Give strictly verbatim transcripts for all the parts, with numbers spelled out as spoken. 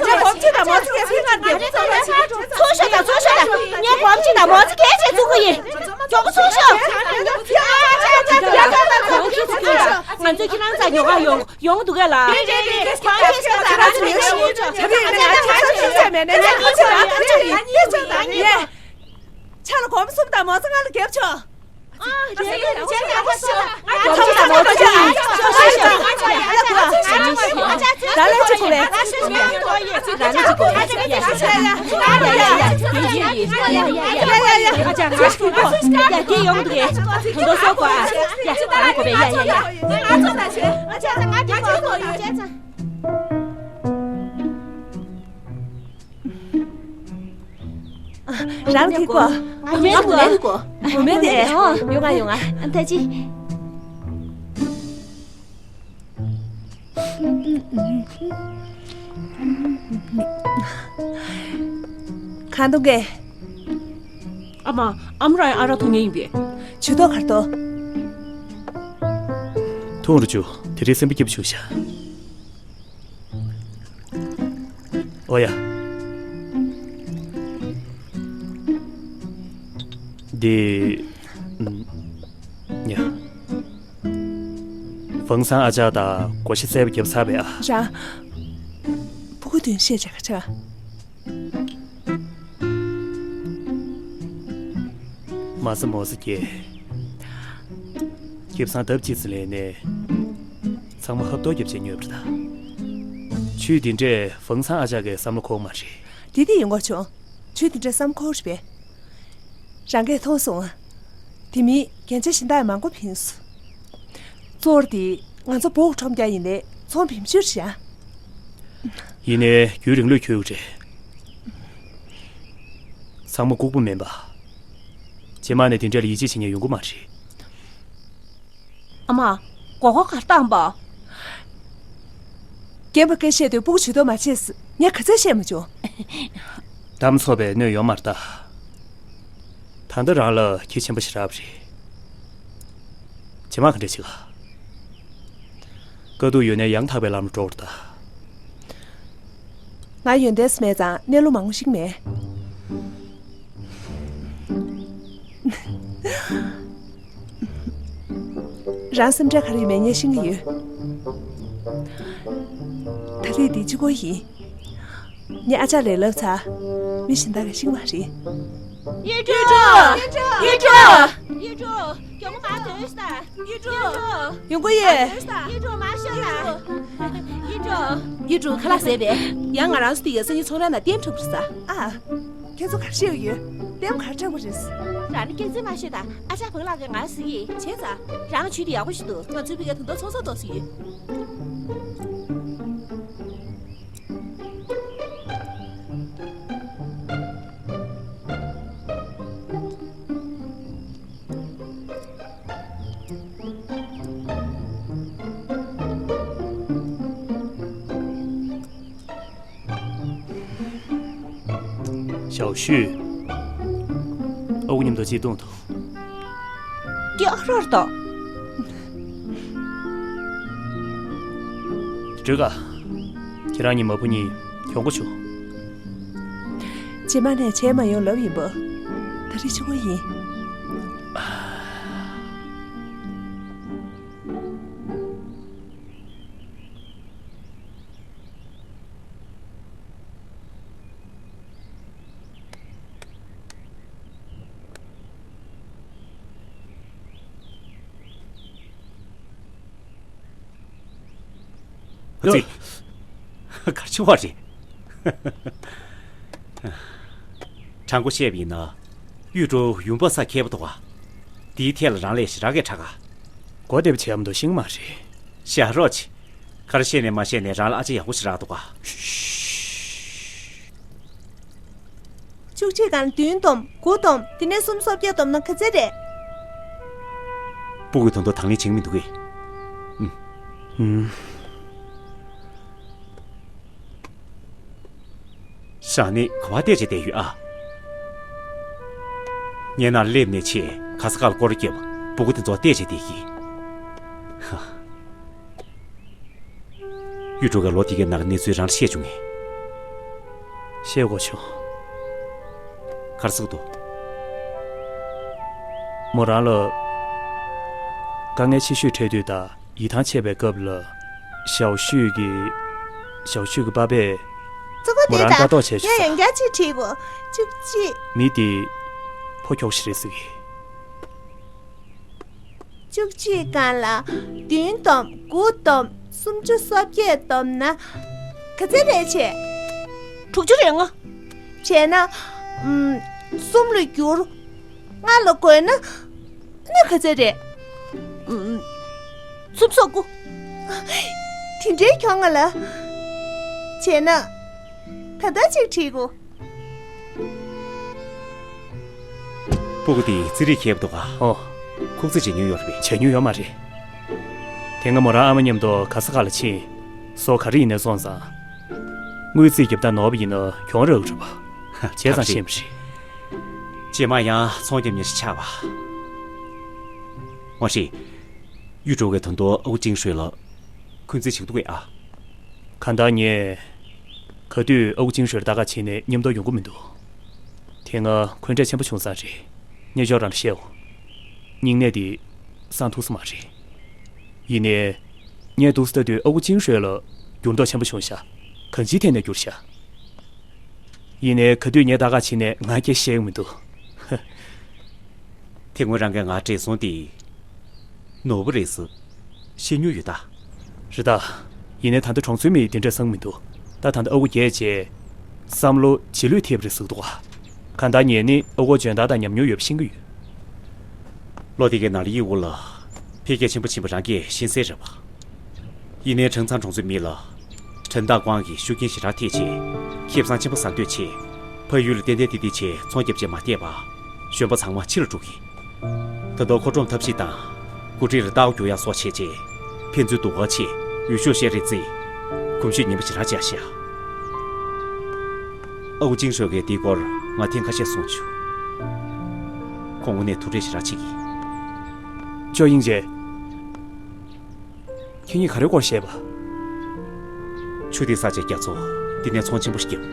ཚོ་གོམ་གཅིག་དང་མོ་ཙི་གེ་ཚོ་ང་འདེམས་ཚོགས་ལ་ཚོགས་ཤོག་དང་ཚོགས་ཤོག་དང་། ངས་གོམ་གཅིག་དང་མོ་ཙི་གེ་བྱས་ཚུགས་ཀྱི་ཡིན། མགྱོགས་པོ་ཚོགས་ཤོག་ང་ཚོས་ཁྱེད་རང་ཚོ་ཉོ་ག་ཡོང་ཡོང་འདུག་གས་ལ། རེད་རེད་རེད། གོམ་གཅིག་དང་ཚོགས་ཤོག་དང་མོ་ཙི་གེ་བྱས་ཚུགས་ཀྱི་ཡིན། ཡ། ཆ་ལ་གོམ་གསུམ་དང་མོ་ཙི་ལྔ་ལ་རྒྱབ་ཆོག་རང་གི་གོ། ང་མེད་གོ། ང་མེད་དེ། ཡོང་ང་ཡོང་ང་། ད་ཅི། གང་འདུག་གས། ཨ་མ། ཨ་མ་རང་ཨ་རག་འཐུང་མཁན་ཡིན་པས། ཇུས་གཏོགས་གར་འདུག་འཐུང་རུ་ཆུ་དེ་རིང་སེམས་པ་སྐྱིད་པོ་བྱུང་ཤག་ཨོ་ཡ། འདི། ཨུམ། ཡ། ཧྥང་སང་ཨ་ཅག་དང་སྒོར་གཞས་བསད་པ་བརྒྱབ་ཚར་བས་ཨ། རང་། བུ་ སྐུ་མདུན་ཤེས་བྱ་ག་ཆ། མ་ས་མོ་ས་སྐྱེ། སྐྱེ་བསང་ལྡབ་གཅིག་ཙམ་ལེན་ནས། ཚང་མ་ཧབ་ཐོབ་རྒྱབ་བྱས་ཉོས་པ་རེད་ད། ཆུ་དེ་འདྲས་ཧྥང་ཚང་ཨ་ཅག་གི་བསམ་བློ་འཁོར་མ་རེད། དེ་དེ་ཡིན་དགོས་བྱུང་། ཆུ་དེ་འདྲས་བསམ་འཁོར་རེད་པས། རང་གིས་མཐོང་སོང་ང་། དེ་མིན་རྒྱན་ཆ་གཞན་དག་མང་པོ་ཕྱིན་སོང་། གཙོ་བོ་དེ་ང་ཚོ་བོད་ཁྲོམ་རྒྱག་ཡིན་ནའི་ཚོང་བེད་སྤྱོད་བྱ། ཡིན་ནའི་རྒྱུན་རིང་ལོས་འཁྱོལ་གི་རེད། ཚང་མ་ལྐུགས་པ་མིན་པ། རྗེས་མ་ནས་དེ་འདྲ་ལ་ཡིད་ཆེས་བྱེད་མཁན་ཡོང་གི་མ་རེད། ཨ་མ། མགོ་སྐོར་ག་རེ་བཏང་པ། རྒན་པ་སྐད་བཤད་དུས་སྤུ་གུ་ཇུས་གཏོགས་མ་བྱེད་ཟེར། ངས་ག་ཚོད་བཤད་མ་བྱུང་། གཏམ་ཚོགས་པས་གནོད་ཡོད་མ་རེད་ད། ད་ལྟ་རང་ལ་ཁྱི་ཆེན་པོ་ཞེ་དྲག་རེད། བྱེ་མ་ག་འདྲ་བྱེད་ག། དཀའ་སྡུག་ཡོད་ནའི་ཡང་དག་པའི་ལམ་ལ་འགྲོ་བར་གདའ། ང་ཡོན་ཏན་མེད་ཙང་གནས་ལུགས་མང་པོ་ཤེས་ཀྱི་མེད། རང་སེམས་ཁྲལ་ག་རེ་ཡོད་མེད་ངས་ཤེས་ཀྱི་ཡོད། ད་རེས་འདི་གཅིག་པོ་ཡིན། ངས་ཨ་ཅག་ལས་ལབ་ཚར། མི་གཞན་དག་གིས་ཤེས་ཀྱི་མ་རེད། ཡེ་ཀྲུའུ། ཡེ་ཀྲུའུ། ཡེ་ཀྲུའུ། ཡེ་ཀྲུའུ། ཡོང་གི་ཡོད་ས། ཡེ་ཀྲུའུ། ཡེ་ཀྲུའུ། ཁ་ལག་ཟས་པས། ཡང་ང་རང་ཚོ་དེ་ཡ་སང་ཉིན་ཚོང་ར་ནང་ལྟད་མོ་འཁྲབ་དགོས་ས། ཨ། ཁྱེད་ཚོ་ག་རེ་བཤད་ཀྱི་ཡོད། ལྟད་མོ་ག་རེ་འཁྲབ་དགོས་རེད། རང་ནི་སྐད་ཆ་མ་བཤད་དང་། ཨ་ཅག་བུ་ལགས་ཀྱིས་ང་ཟེར་གྱིས། བྱས་ཙང་། རང་ཇུས་དེ་ཡག་པོ་ཞིག་འདུག་ང་ཚོའི་ཕ་གིར་དུང་ཐོག་ཚོང་ཟོག་གཏོང་སྲིད་ཡོད། ཞའོ་ཤུས། ཨ་ཁུ་མཉམ་དུ་ཅིག་བཏུང་དང་། ཀྱག་རར་དང་། སྒྲོལ་དཀར། ཁྱེད་རང་གཉིས་མ་བུ་གཉིས་གྱོང་པོ་བྱུང་། རྗེས་མ་ནས་བྱས་མ་ཡོང་ལབ་ཡིན་པ། ད་རེས་ཆུང་བ་ཡིན། ཨ་ཙི། ག་རེ་བྱུང་བ་རེད། དྲང་པོ་བཤད་པ་ཡིན་ན། གཡུ་སྒྲོན་ཡུམ་པ་ས་མཁས་པོ་འདུག་ག། དེའི་ཐད་ལ་རང་ལས་ཞེ་དྲག་གི་དྲག་ག། མགོ་བདེ་པོ་བྱས་མ་འདུག་ཤེས་མ་རེད། བཞག་རོགས་བྱེད། ག་རེ་བཤད་ནས་མ་བཤད་ནས་རང་ལ་ཨ་ཅེ་ཡག་པོ་ཞེ་དྲག་འདུག་ག། བཅུ་གཅིག་གང་བདུན་བསྡོམས་དགུ་བསྡོམས་དེ་ནས་སུམ་སོ་བརྒྱད་བསྡོམས་ན་ག་ཚད་རེད། སྤུ་གུའི་དོན་དུ་དང་ལེན་བྱེད་ཀྱི་མི་འདུག་གས། ཨུམ། ཨུམ། ཞག་ནི་ག་བ་བལྟས་བྱས་བསྡད་ཡོད་ཨ། ངའི་ནང་སླེབས་ནས་ཆེ་ག་ས་ག་ལ་སྐོར་རྒྱབ། སྤུ་གུ་དེ་ཚོ་བལྟས་བྱས་བསྡད་ཀྱི། ཧ། གཡུ་སྒྲོན་གྱིས་ལོ་དེ་གའི་ནང་གི་གནས་ཚུལ་རང་ལ་བཤད་བྱུང་ངས། བཤད་དགོས་བྱུང་། ག་རེ་ཟེར་གྱི་འདུག། མོ་རང་ལ་དཀའ་ངལ་ཆེ་ཤོས་འཕྲད་དུས་དང་ཡིད་ཐང་ཆད་པའི་སྐབས་ལ། ཞའོ་ཤུས་ཀྱི། ཞའོ་ཤུས་ཀྱི་པ་ཕས་གཙོ་བོ་མོ་དེ་རང་དང་ལྟ་རྟོག་བྱས་ཡང་ཡང་བྱུང་ས། བསྐྱར་ཅིག་བྲིས་དགོས། བཅུ་གཅིག་མི་དེ་ཕོ་ཁྱོག་ཤིག་རེད་ཟེར་གི། བཅུ་གཅིག་སྒང་ལ་བདུན་བསྡོམས་དགུ་བསྡོམས་སུམ་ཅུ་སོ་བརྒྱད་བསྡོམས་ན་ག་ཚད་རེད་བྱས། དྲུག་ཅུ་རེ་ལྔ། བྱས་ན། ཨུམ། གསུམ་ལ་བསྒྱུར། ལྔ་ལ་བགོས་ན། ཨ་ནི་ག་ཚད་རེད། ཨུམ། སུམ་སོ་དགུ། དེ་འདྲའི་གྱོང་ང་ལ། བྱས་ན། ད་ལྟ་ཅིག་བྲིས་དགོས། སྤུ་གུ་དེ་རྩིས་རིག་མཁས་པོ་འདུག་ག། ཨོ། ཁུག་རྩིས་བྱེད་མྱོང་ཡོད་རེད་པས། བྱེད་མྱོང་ཡོད་མ་རེད། དེ་སྔ་མོ་རང་ཨ་མ་མཉམ་དུ་ག་ས་ག་ལ་ཕྱིན། སོ་ག་རེ་ཡིན་ནའི་བཙོངས་ཙང་། དངུལ་རྩིས་རྒྱབ་སྟངས་ནོར་བ་ཡིན་ན་གྱོང་རག་གི་རེད་པ། བྱས་ཙང་ཤེས་པ་རེད། རྗེས་མ་ཡང་ཚོང་རྒྱབ་མཁན་ཞིག་ཆགས་པ། མ་གཞི། གཡུ་སྒྲོན་གྱིས་ད་དུང་ཨ་ཁུ་ཅིང་ཧྲུའེ་ལ་འཁོན་འཛིན་བྱེད་ཀྱི་འདུག་གས་ཨ། གང་ལྟར་ངས་ག་དུས་ཨ་ཁུ་ཅིང་ཧྲུའེ་ལ་ལྟ་ག་ཕྱིན་ནའི་མཉམ་དུ་ཡོང་གི་མི་འདུག། དེ་སྔ་འཁོན་འགྲས་ཆེན་པོ་བྱུང་ས་རེད། ངས་ཁྱོད་རང་ལ་བཤད་འོང་། སྙིང་ནད་དེ་སངས་ཐུབ་ས་མ་རེད། ཡིན་ནའི། ངས་འདུག་སེ་ལྟ་དུས་ཨ་ཁུ་ཅིང་ཧྲུའེ་ལ་འགྱུར་ལྡོག་ཆེན་པོ་བྱུང་ཤག། གང་ཅིའི་ཐད་ནས་འགྱུར་ཤག་ཡིན་ནའི་ག་དུས་ངས་ད་ག་བྱས་ནས་ང་སྐད་བཤད་ཀྱི་མི་འདུག་དེ་སྔོན་རང་གིས་ང་བགྲེས་སོང་དེ་ནོར་བུ་རེད་ཟེར་བཤད་མྱོང་ཡོད་ད། རེད་ད། ཡིན་ནའི་ད་ལྟ་གྲོང་ཚོའི་མིས་དེ་འདྲ་བསམ་གྱི་མི་འདུག་ད་ད་ལྟ་ཨ་ཁུ་རྒས་བྱས། བསམ་བློ་བརྗེ་ལོས་ཐེབས་རེད་ཟེར་གྱི་འདུག་ག་གང་ལྟར་ངས་ནི་ཨ་ཁུ་འཇོན་ཐང་དང་ཉམས་མྱོང་ཡོད་པ་ཤེས་ཀྱི་ཡོད། ལོ་དེ་གའི་ནང་ལ་ཡི་ཝུ་ལ་འཕེལ་རྒྱས་ཆེན་པོ་ཕྱིན་པ་རང་གིས་ཤེས་གསལ་རེད་པ། ཡིན་ནའི་ཁྲང་ཚང་གྲོང་ཚོའི་མི་ལ་ཁྲིན་ཏཱ་ཀོང་གིས་ཤུགས་རྐྱེན་ཞེ་དྲག་ཐེབས་བྱས། ཁེ་བཟང་ཆེན་པོ་ཟ་འདོད་བྱས། ཕ་ཡུལ་ལ་ཏན་ཏན་ཏིག་ཏིག་བྱས་ཚོང་རྒྱབ་བྱས་མ་བསྡད་པར་གཞོན་པ་ཚང་མ་ཕྱི་ལ་འགྲོ་གི། ད་དུང་མཁོ་སྒྲུབ་ཐབས་ཤེས་དང་འགོ་ཁྲིད་ལ་ལྟ་བ་རྒྱག་ཡག་སོགས་བྱས་རྗེས་ཕན་ཚུན་སྡུག་ག་བྱས། འོས་ཤོག་བཤད་རེས་རྩིས། གོམས་གཤིས་ངན་པ་ཞེ་དྲག་བྱས་ཤག་ཨ་ཁུ་ཅིང་ཧྲོས་ཀྱིས་འདིའི་སྐོར་ང་ཐེངས་ཁ་ཤས་གསུངས་བྱུང་། ཁོང་དངོས་གནས་ཐུགས་ཁྲལ་ཞེ་དྲག་བྱེད་ཀྱི། ཅོ་དབྱིང་ཇེ། ཁྱེད་གཉིས་ག་རེའི་སྐོར་བཤད་པ། ཆུ་ཐིགས་ས་ཆའི་རྒྱ་མཚོ་འདི་ནས་ཚོང་ཆེན་པོ་ཞིག་བརྒྱབ།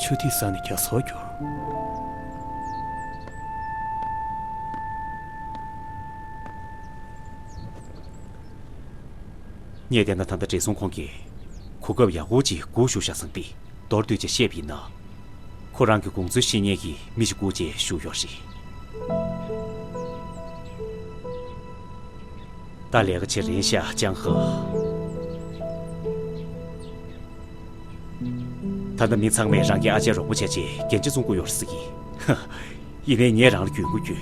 ཆུ་ཐིགས་ས་ནས་རྒྱ་མཚོར་གྱུར། ངས་བལྟས་ན་ད་ལྟ་བགྲེས་སོང་ཁོང་གིས་གོ་སྐབས་ཡག་པོ་ཅིག་སྒུག་བཞུགས་ཤག་བསམ་སྟེ། མདོར་བསྡུས་ཅིག་བཤད་པ་ཡིན་ན། ཁོ་རང་གི་དགོངས་ཚུལ་ཤེས་མཁན་གྱི་མི་ཞིག་སྒུག་བྱས་བཞུགས་ཡོད་རེད། ད་ལས་ཀ་བྱེད་རན་ཤག་ཅང་ཧ། ད་ལྟ་མི་ཚང་མས་རང་གི་ཨ་ཅག་རོགས་པ་བྱས་བྱས་འགན་ཆ་བཙུང་གི་ཡོད་རེད་ཟེར་གི། ཡིན་ནའི་ངས་རང་ལ་རྒྱུས་མངའ་རྒྱུ།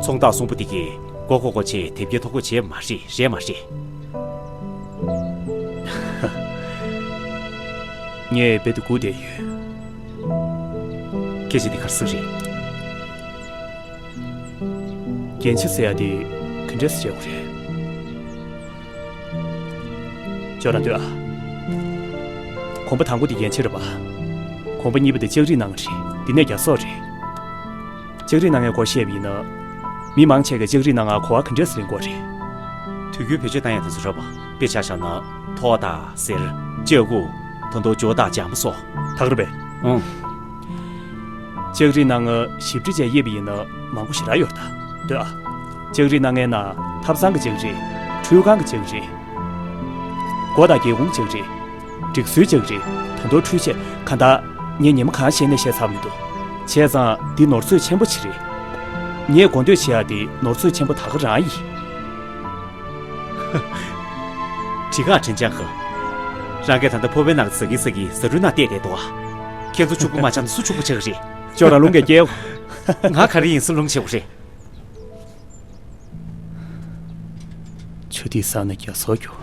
ཚོང་བདག་གསུམ་པོ་དེ་གས་མགོ་སྐོར་སྐོར་བྱས་དེབ་སྐྱེལ་ཐོ་འགོད་བྱས་མ་རེད། རེད་མ་རེད། ངས་རྦད་དེ་སྒུག་བསྡད་ཡོད། སྐད་ཆ་འདི་ག་རེ་ཟེར་རེད། རྒྱན་ཆ་ཟེར་ཡ་དེ་ག་འདྲས་སེ་བྱེད་དགོས་རེད། ཅོག་ར་ལྟོས་ཨ། གོམ་པ་དང་པོ་དེ་རྒྱན་ཆ་རེད་པ། གོམ་པ་གཉིས་པ་དེ་ལྕགས་རིགས་སྣང་བ་རེད། འདི་ནས་རྒྱ་སོག་རེད། ལྕགས་རིགས་སྣང་ཡའི་སྐོར་བཤད་པ་ཡིན་ན། མི་མང་ཆེ་གས་ལྕགས་རིགས་སྣང་ཡ་གོ་བ་ག་འདྲས་སེ་ལེན་གྱི་ཡོད་རེད། དུས་རྒྱུན་བེད་སྤྱོད་བཏང་ཡ་དེ་ཚོ་རེད་པ། དཔེ་ཆ་བཞག་ན་ཐོག་དང་གཟེར། ལྕགས་སྐུད། ད་དུང་ཇོ་དང་འཇམ་པོ་སོགས། ད་ག་རེད་པས། ཨང་། ལྕགས་རིགས་སྣང་ཡ་ཞིབ་འབྲི་བྱས་དབྱེ་བ་ཡིན་ན་མང་པོ་ཞེ་དྲག་ཡོད་རེད་ད། ལྟོས་ཨ། ལྕགས་རིགས་སྣང་ཡའི་ནང་ཐབ་ཚང་གི་ལྕགས་རིགས། ཁྲུས་ཁང་གི་ལྕགས་རིགས། སྒོ་དང་སྒེའུ་ཁུང་ལྕགས་རིགས། སྒྲིག་སྲོལ་ལྕགས་རིགས། ད་དུང་འཕྲུལ་ཆས། གང་ལྟར་ངས་ཉི་མ་གང་བཤད་ནས་བཤད་ཚར་མི་འདུག་བྱས་ཙང་འདི་ནོར་འཛོལ་ཆེན་པོ་ཅིག་རེད། ངས་གོ་འདོད་བྱེད་ཡ་དེ་ནོར་འཛོལ་ཆེན་པོ་ད་ག་རང་ཡིན། དྲི་ག་ཁྲིན་ཅང་ཧེ། རང་གིས་ད་ལྟ་ཕོ་བའི་ནང་གི་ཟ་གི་ཟ་གི་ཟ་འཕྲུལ་ནང་བལྟས་བསྡད་འདུག་ཨ། ཁྱེད་ཚོ་ཕྱུག་པོ་མ་ཆགས་ན་སུ་ཕྱུག་པོ་ཆགས་ཀྱི་རེད། ཅོག་ར་རླུང་གིས་བསྐྱལ། ང་ག་རེ་ཡིན་སུ་རླུང་ཆེ་བོ་རེད། ཆུ་ཐིགས་ས་ནས་རྒྱ་མཚོར་གྱུར།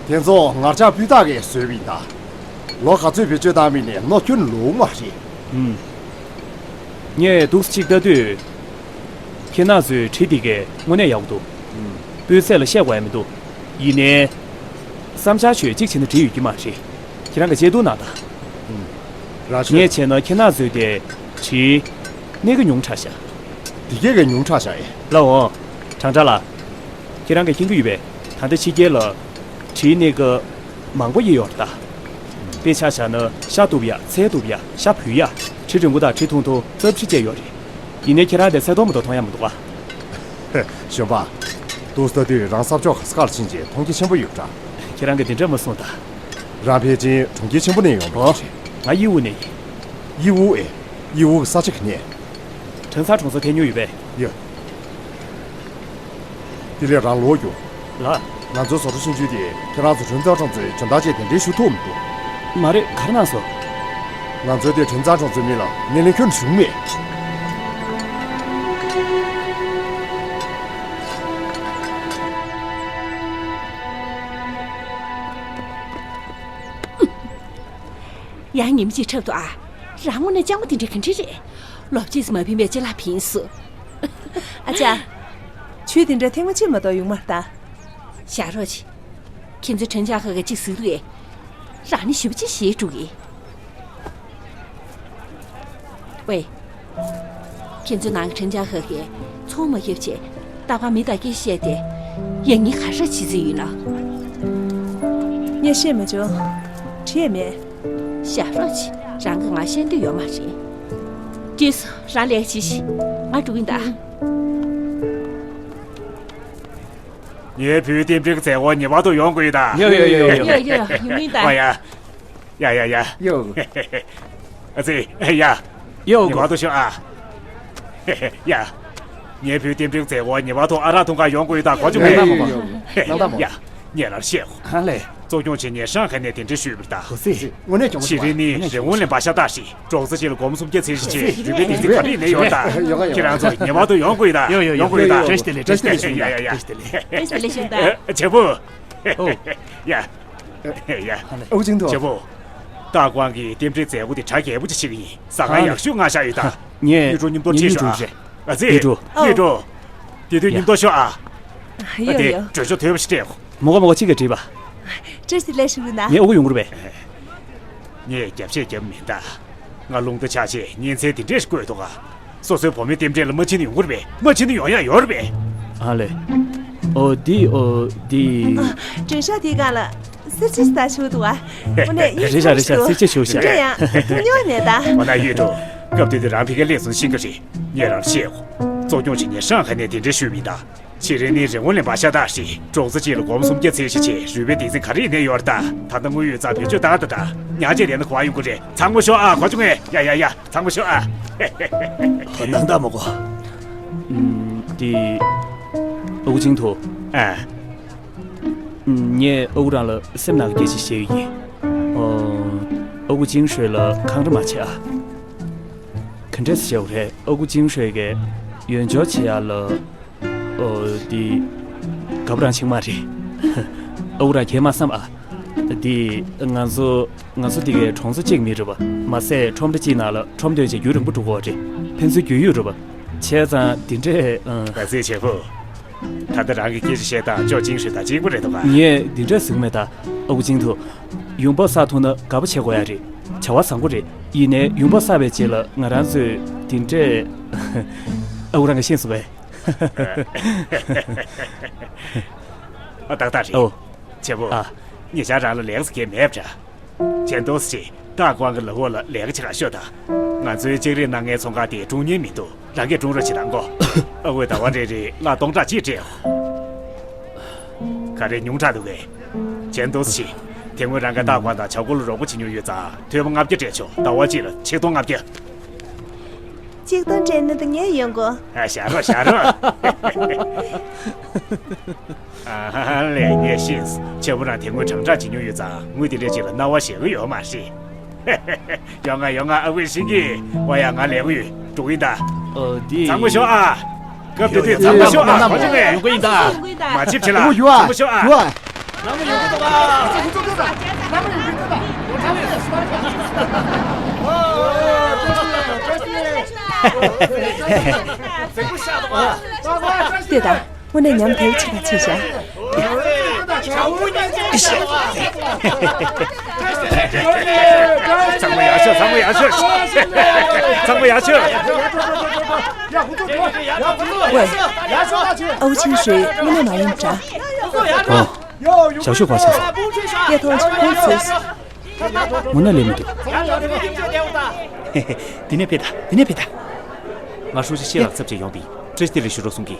དེ་ཚོ་ངར་ལྕགས་སྤུས་དག་གིས་བཟོས་པ་ཡིན་ད། ལོ་ག་ཚོད་བེད་སྤྱོད་བཏང་མིན་ནས་གནོད་སྐྱོན་ལོག་མ་རེད། ཨུམ། ངས་འདུག་སེ་གཅིག་ལྟ་དུས། ཁྱེད་རང་ཚོའི་གྲི་དེ་གས་དངོས་གནས་ཡག་པོ་འདུག་ཨུམ། སྤུས་ཚད་ལ་བཤད་དགོས་ཡ་མི་འདུག་ཡིན་ནའི། བསམ་འཆར་ཤོད་གཅིག་བྱས་ན་འགྲིག་ཡོད་ཀྱི་མ་རེད། ཁྱེད་རང་གིས་དཔྱད་བསྡུར་གནང་དང་། ཨུམ། རང་ཤོད། ངས་བྱས་ན་ཁྱེད་རང་ཚོའི་དེ་གྲིའི་གནད་འགག་ཉུང་དྲགས་ཤག་འདི་གས་གས་ཉུང་དྲགས་ཤག་ཨེ། ལགས་འོང་། ཁྲང་ཁྲང་ལགས། ཁྱེད་རང་གིས་མཁྱེན་གྱི་ཡོད་པས་ད་ལྟ་ཕྱི་རྒྱལ་ལ་གྲིའི་གནད་འགག་མང་པོ་ཡོད་ཡོད་རེད་ད། དཔེ་ཆ་བཞག་ན་ཤ་གཏུབ་ཡ། ཚལ་གཏུབ་ཡ། ཤ་བུད་ཡ། གྲི་རིང་པོ་དང་གྲི་ཐུང་ཐུང་རྩབ་གྲི་བཅས་ཡོད་རེད། ཡིན་ནའི་ཁྱེད་རང་དེ་ཚལ་མཐོང་མ་གཏོགས་མཐོང་ཡ་མི་འདུག་ཨ། གཞོན་པ། འདུག་སེ་ལྟ་དུས་རང་ས་ཕྱོགས་ག་ས་གར་ཕྱིན་རྗེས་མཐོང་རྒྱ་ཆེན་པོ་ཡོད་པ་འདྲ། ཁྱེད་རང་གིས་འདི་འདྲ་མ་གསུངས་ད། རང་ཕལ་ཆེར་གྲོང་ཁྱེར་ཆེན་པོ་ནས་ཡོང་འགྲོ། ང་དབྱི་ཝུ་ནས་ཡིན། དབྱི་ཝུ་ཨེ། དབྱི་ཝུ་གི་ས་ཆ་ག་ནས། ཁྲང་ཚང་གྲོང་ཚོར་ཐེབས་མྱོང་ཡོད་པས། ཡོད། དེ་ལས་རང་ལོག་རྒྱུགས། ལགས། ང་ཚོའི་བཟོ་གྲྭ་ཆུང་ཆུང་དེས་ཁྱེད་རང་ཚོ་ཁྲུན་ཚང་གྲོང་ཚོའི་འཇོན་ཐང་ཆེད་གདན་འདྲེན་ཞུ་ཐུབ་མི་འདུག་མ་རེད། ག་རེ་གནང་སོང་། ང་ཚོའི་དེ་ཁྲུན་ཚང་གྲོང་ཚོའི་མི་ལ་སྣེ་ལེན་ཁྱོན་ནས་ཞུ་གི་མེད། ཡང་ཉིན་གཅིག་འཁྲབ་འདུག་ཨ། རང་ངོ་ནས་སྤྱང་པོ་དེ་འདྲ་ག་འདྲ་རེད། ལོ་གཅིག་ཙམ་མ་ཕིན་པའི་ཅི་ལ་ཕིན་སོང་། ཨ་ཅག་ཆུ་དེ་འདྲ་ཐེངས་མ་གཅིག་མ་གཏོགས་ཡོང་མ་རེད་ད། བཞག་རོགས་བྱེད། ཁྱེད་ཚོ་ཁྲིན་ཅང་ཧེ་གིས་གཅིག་ཟེར་འདུག་ཨེ། རང་ནི་ཞེ་པོ་ཅིག་ཞེད་འགྲོ་གི། ཝེ། ཁྱེད་ཚོའི་ནང་གི་ཁྲིན་ཅང་ཧེ་གིས་ཚོང་མ་བརྒྱབ་བྱས་རྟག་པར་མི་དང་སྐད་ཆ་བཤད་དེ། ཡང་སྙིང་ག་རེ་བྱེད་རྩིས་ཡོད་ན། ངས་བཤད་མ་བྱུང་། དྲི་ཡས་མེད། བཞག་རོགས་བྱེད། རང་གིས་ང་བཤད་འདོད་ཡོད་མ་རེད། བཀྲ་ཤིས་སོང་། རང་ལས་ཀ་བྱེད་ཤིག་ང་འགྲོ་གི་ཡིན་ད། ངའི་བུའི་རྟེན་འབྲེལ་གྱི་མཛད་སྒོ་ཉེ་བར་དུ་ཡོང་དགོས་ཡོད་ད། ཡོ་ཡོ་ཡོ་ཡོ། ཡོ་ཡོ་ཡོ། ཡོང་གི་ཡིན་ད། ཨ་ཡ། ཡ་ཡ་ཡ། ཡོ། ཨ་ཙི། ཡ། ཡོ། ཉེ་བར་དུ་ཤོག་ཨ། ཡ། ངའི་བུའི་རྟེན་འབྲེལ་མཛད་སྒོ་ཉེ་བར་དུ་ཨ་རག་འཐུང་གར་ཡོང་དགོས་ཡོད་ད། གོ་བྱུང་ངས། ཡ་ཡ་ཡ། ཡ་ཡ་ཡ། ཡ། ངས་རང་བཤད་གོ། ཧ་ལས། གཙོ་སྐྱོང་བྱེད་ཉེ་ཧྲང་ཧའེ་ནས་གདན་འདྲེན་ཞུས་པ་རེད་ད། ཧོ་སི། དངོས་གནས་གྱོང་ཆེ་བ། ཞི་རིན་ནི་རི་ཝུན་ལེན་པ་ཤ་སྟག་ཞིག་འབྲོག་རྩ་ཅིག་ལ་སྒོར་མོ་སུམ་བརྒྱ་ཚད་ཤིག་བྱས་རུས་པའི་གདུང་རྩི་ག་རེ་ནས་ཡོད་ད། ཡོད་ཡོད། ཁྱེད་རང་ཚོ་ཉེ་བར་དུ་ཡོང་དགོས་ཡོད་ད། ཡོད་ཡོད་ཡོང་དགོས་ཡོད་ད། བཀྲ་ཤིས་བདེ་ལེགས། བཀྲ་ཤིས་བདེ་ལེགས། ཡ་ཡ་ཡ། བཀྲ་ཤིས་བདེ་ལེགས། བཀྲ་ཤིས་བདེ་ལེགས་ཞུ་ད། ཨ། བྱེད་པོ། ཨོ། ཡ། ཡ། ཨོ་ཅིང་ཐུ། བྱེད་པོ། ཏཱ་ཀོང་གི་རྟེན་འབྲེལ་མཛད་སྒོ་དེ་གྲ་རྒྱས་པོ་ཅིག་བྱེད་ཀྱི་ཡིན། ཟ་ཁང་ཡག་ཤོས་མངགས་བཞག་ཡོད་ད། ངས་གཡུ་ཁྲོ་མཉམ་དུ་ཁྲིད་ཤོག་ཨ། ཨ་ཙི། གཡུ་ཁྲོ། གཡུ་ཁྲོ། དེ་དུས་མཉམ་དུ་ཤོག་ཨ། ཡོ་ཡོ། དེ་གྲོས་ཆོད་དོད་པོ་ཞིག་སྤྲད་གོ། མོ་ག་མོ་ག་གཅིག་ག་བྲིས་པ། བཀྲ་ཤིས་བདེ་ལེགས་ཞུ་གི་ན། ངས་ཨོ་གུ་ཡོང་གི་རེད་པས། ངས་རྒྱབ་བཤད་རྒྱབ་མིན་ད། ང་རླུང་རྟ་ཆག་ཆེད་གཉེན་ཚན་དེ་འདྲས་ཤིག་བསྐོས་འདུག་ག། སོ་སོའི་བུ་མོའི་རྟེན་འབྲེལ་ལ་མ་ཕྱིན་ན་ཡོང་གི་རེད་པས། མ་ཕྱིན་ན་ཡོང་ཡག་ཡོད་རེད་པས། ཨ་ལེ། ཨོ་འདི་ཨོ་འདི། ཨ། མགྲོན་ཤོག་དེའི་སྒང་ལ་གསེར་ཁྲི་ཞིག་བཞག་ཡོད་འདུག་ག། དངོས་གནས་ཡིད་རེད་ཤག་རེད་ཤག། གསེར་ཁྲི་ཞིག་བཞག་ཡོད། དེ་འདྲ་ཡང་མཐོང་མྱོང་མེད་ད། འོ་ན་གཡུ་ཁྲོ། སྐབས་དེ་དུས་རང་ཕ་གིར་སླེབས་སོང་ཤེས་ཀྱི་རེད། ངས་རང་བཤད་གོ། གཙོ་སྐྱོང་བྱེད་ཉེ་ཧྲང་ཧའེ་ནས་དེ་འདྲས་ཞུས་མིན་ད། ཞི་རིན་ནི་རི་བོང་ལེན་པ་ཤ་སྟག་ཞིག་འབྲོག་རྩ་གཅིག་ལ་སྒོར་མོ་སུམ་བརྒྱ་ཚད་ཤིག་བྱས་རུས་པའི་གདུང་རྩི་ག་རེ་ནས་ཡོད་ད། ད་ལྟ་དངུལ་ཡོད་ཙང་བེད་སྤྱོད་བཏང་ད་ད། ཉག་ཅིག་བསྡད་ན་གོ་བ་ཡོང་གི་རེད། ཚང་མ་ཤོག་ཨ། གོ་བྱུང་ངས། ཡ་ཡ་ཡ། ཚང་མ་ཤོག་ཨ། ཧོ། ནང་ད་མོ་གོ། ཨུམ། འདི། ཨ་ཁུ་ཅིང་ཐུ། ཨ། ངས་ཨ་ཁུ་རང་ལ་སེམས་ནང་གི་སྐད་ཆ་བཤད་ཀྱི་ཡིན། ཨོ། ཨ་ཁུ་ཅིང་ཧྲོས་ལ་འཁང་ར་མ་བྱེད་ཨ། ག་འདྲས་བྱེད་དགོས་རེད། ཨ་ཁུ་ཅིང་ཧྲོས་ཀྱིས་ཡོན་ཆོ་བྱེད་ཡག་ལ། ཨོ། འདི། དགའ་པོ་རང་ཆེན་མ་རེད། ཨ་ཁུ་རང་གད་མ་བསམ་ཨ། འདི། ང་ཚོ། ང་ཚོ་འདི་གའི་གྲོང་ཚོ་གཅིག་མི་རེད་པ། མ་ཟད་ཁྲོམ་ར་གཅིག་ནང་ལ་ཁྲོམ་སྡོད་བྱས་རྒྱུན་རིང་པོ་འགྲོ་གི་ཡོད་རེད། ཕན་ཚུན་རྒྱུས་ཡོད་རེད་པ། བྱས་ཙང་འདི་འདྲས། ཨ། ག་ཚོད་བྱེད་ཕོ། ད་ལྟ་རང་གི་སྐད་ཆ་བཤད་སྟངས་ཅོ་ཅིང་ཧྲོས་དང་གཅིག་པ་རེད་འདུག་ག། ངས་འདི་འདྲས་ཟེར་གྱི་མེད་ད། ཨ་ཁུ་ཅིང་ཐུ། ཡོང་འབབ་བསགས་ཐུབ་ན་དགའ་པོ་བྱེད་དགོས་ཡ་རེད། བྱ་བ་བཟང་པོ་རེད། ཡིན་ནའི་ཡོང་འབབ་བསགས་པའི་རྗེས་ལ་ང་རང་ཚོས་འདི་འདྲས། ཨ་ཁུ་རང་གིས་ཤེས་སོང་བས། ཨ། ཏག་ཏག་རེད། ཨོ། བྱེད་པོ། ཨ། ཉེ་ཆར་རང་ལ་ལས་ཀ་ཟེར་མཁན་མེད་པ་འདྲ། ཅན་ཏོ་སི། ཏཱ་ཀོང་གི་ལག་འོག་ལ་ལས་ཀ་བྱེད་ག་ཤོག་ད། ང་ཚོའི་ལྕགས་རིགས་གནང་མཁན་ཚོང་ཁང་དེ་སྒྲུང་ཉན་མི་འདུག་རང་གིས་སྒྲུང་རོགས་བྱེད་དང་གོ། ཨ་ཁུས་ཟླ་བ་རེ་རེར་ལྷག་སྟོང་ཕྲག་གཅིག་སྤྲད་ཡོད། ག་རེ་ཉུང་དྲགས་འདུག་གས། ཅན་ཏོ་སི། དེ་སྔོན་རང་གིས་ཏཱ་ཀོང་དང་ཆའོ་ཀོ་ལ་རོགས་པ་བྱེད་མྱོང་ཡོད་ཙང་ཐོན་པ་ལྔ་བརྒྱ་སྤྲད་ཆོག་ཟླ་བ་གཅིག་ལ་ཆིག་སྟོང་ལྔ་བརྒྱ། ཆིག་སྟོང་སྤྲད་ན་ད་ངས་ཡོང་གོ། ཨ། བཞག་རོགས། བཞག་རོགས། ཨ་ཧ་ཧ། ལས་ངས་ཤེས། ཆེ་བོ་རང་དེ་སྔོན་དྲང་ཐག་བྱེད་མྱོང་ཡོད་ཙང་དངུལ་དེ་འདྲས་ཅིག་ལ་སྣང་བ་ཞེ་གི་ཡོད་མ་རེད། ཡོང་ང་ཡོང་ང་ཨ་ཁུ་ཤིང་གི། ཨོ་ཡ། ང་ལས་ཀ་ཡོད། འགྲོ་གི་ཡིན་ད། ཨོ་འདི། ཚང་མ་ཤོག་ཨ། སྐབས་དེ་དུས་ཚང་མ་ཤོག་ཨ། ཡོང་གི་ཡིན་ད། མ་ཕྱིན་ཕྱིན་ལ། ཚང་མ་ཤོག་ཨ། ཡོང་གི་ཡིན་ད། ལྟོས་དང་། དངོས་གནས་ཉམས་དེ་ཆེ་ཁ་ཆེ་ཤག་ཚང་མ་ཡར་ཤོག་ཚང་མ་ཡར་ཤོག་ཚང་མ་ཡར་ཤོག་ཝེ། ཨའུ་ཆིང་ཧྲུའེ་དངོས་གནས་མ་ཡིན་འདྲ། ཨོ། ཞའོ་ཤུས་ག་པར་ཕྱིན་སོང་། སྐད་ཐོག་ཆུང་ཆུང་ཚོས། ངོ་ན་ལས་མི་འདུག་འདི་ནས་ཕེབས་དང་། འདི་ནས་ཕེབས་དང་། ང་ཧྲུའུ་ཅི་ཤེས་ལགས་ཚབ་བྱས་ཡོང་པས་བཀྲ་ཤིས་བདེ་ལེགས་ཞུ་རོགས་གསུང་གི།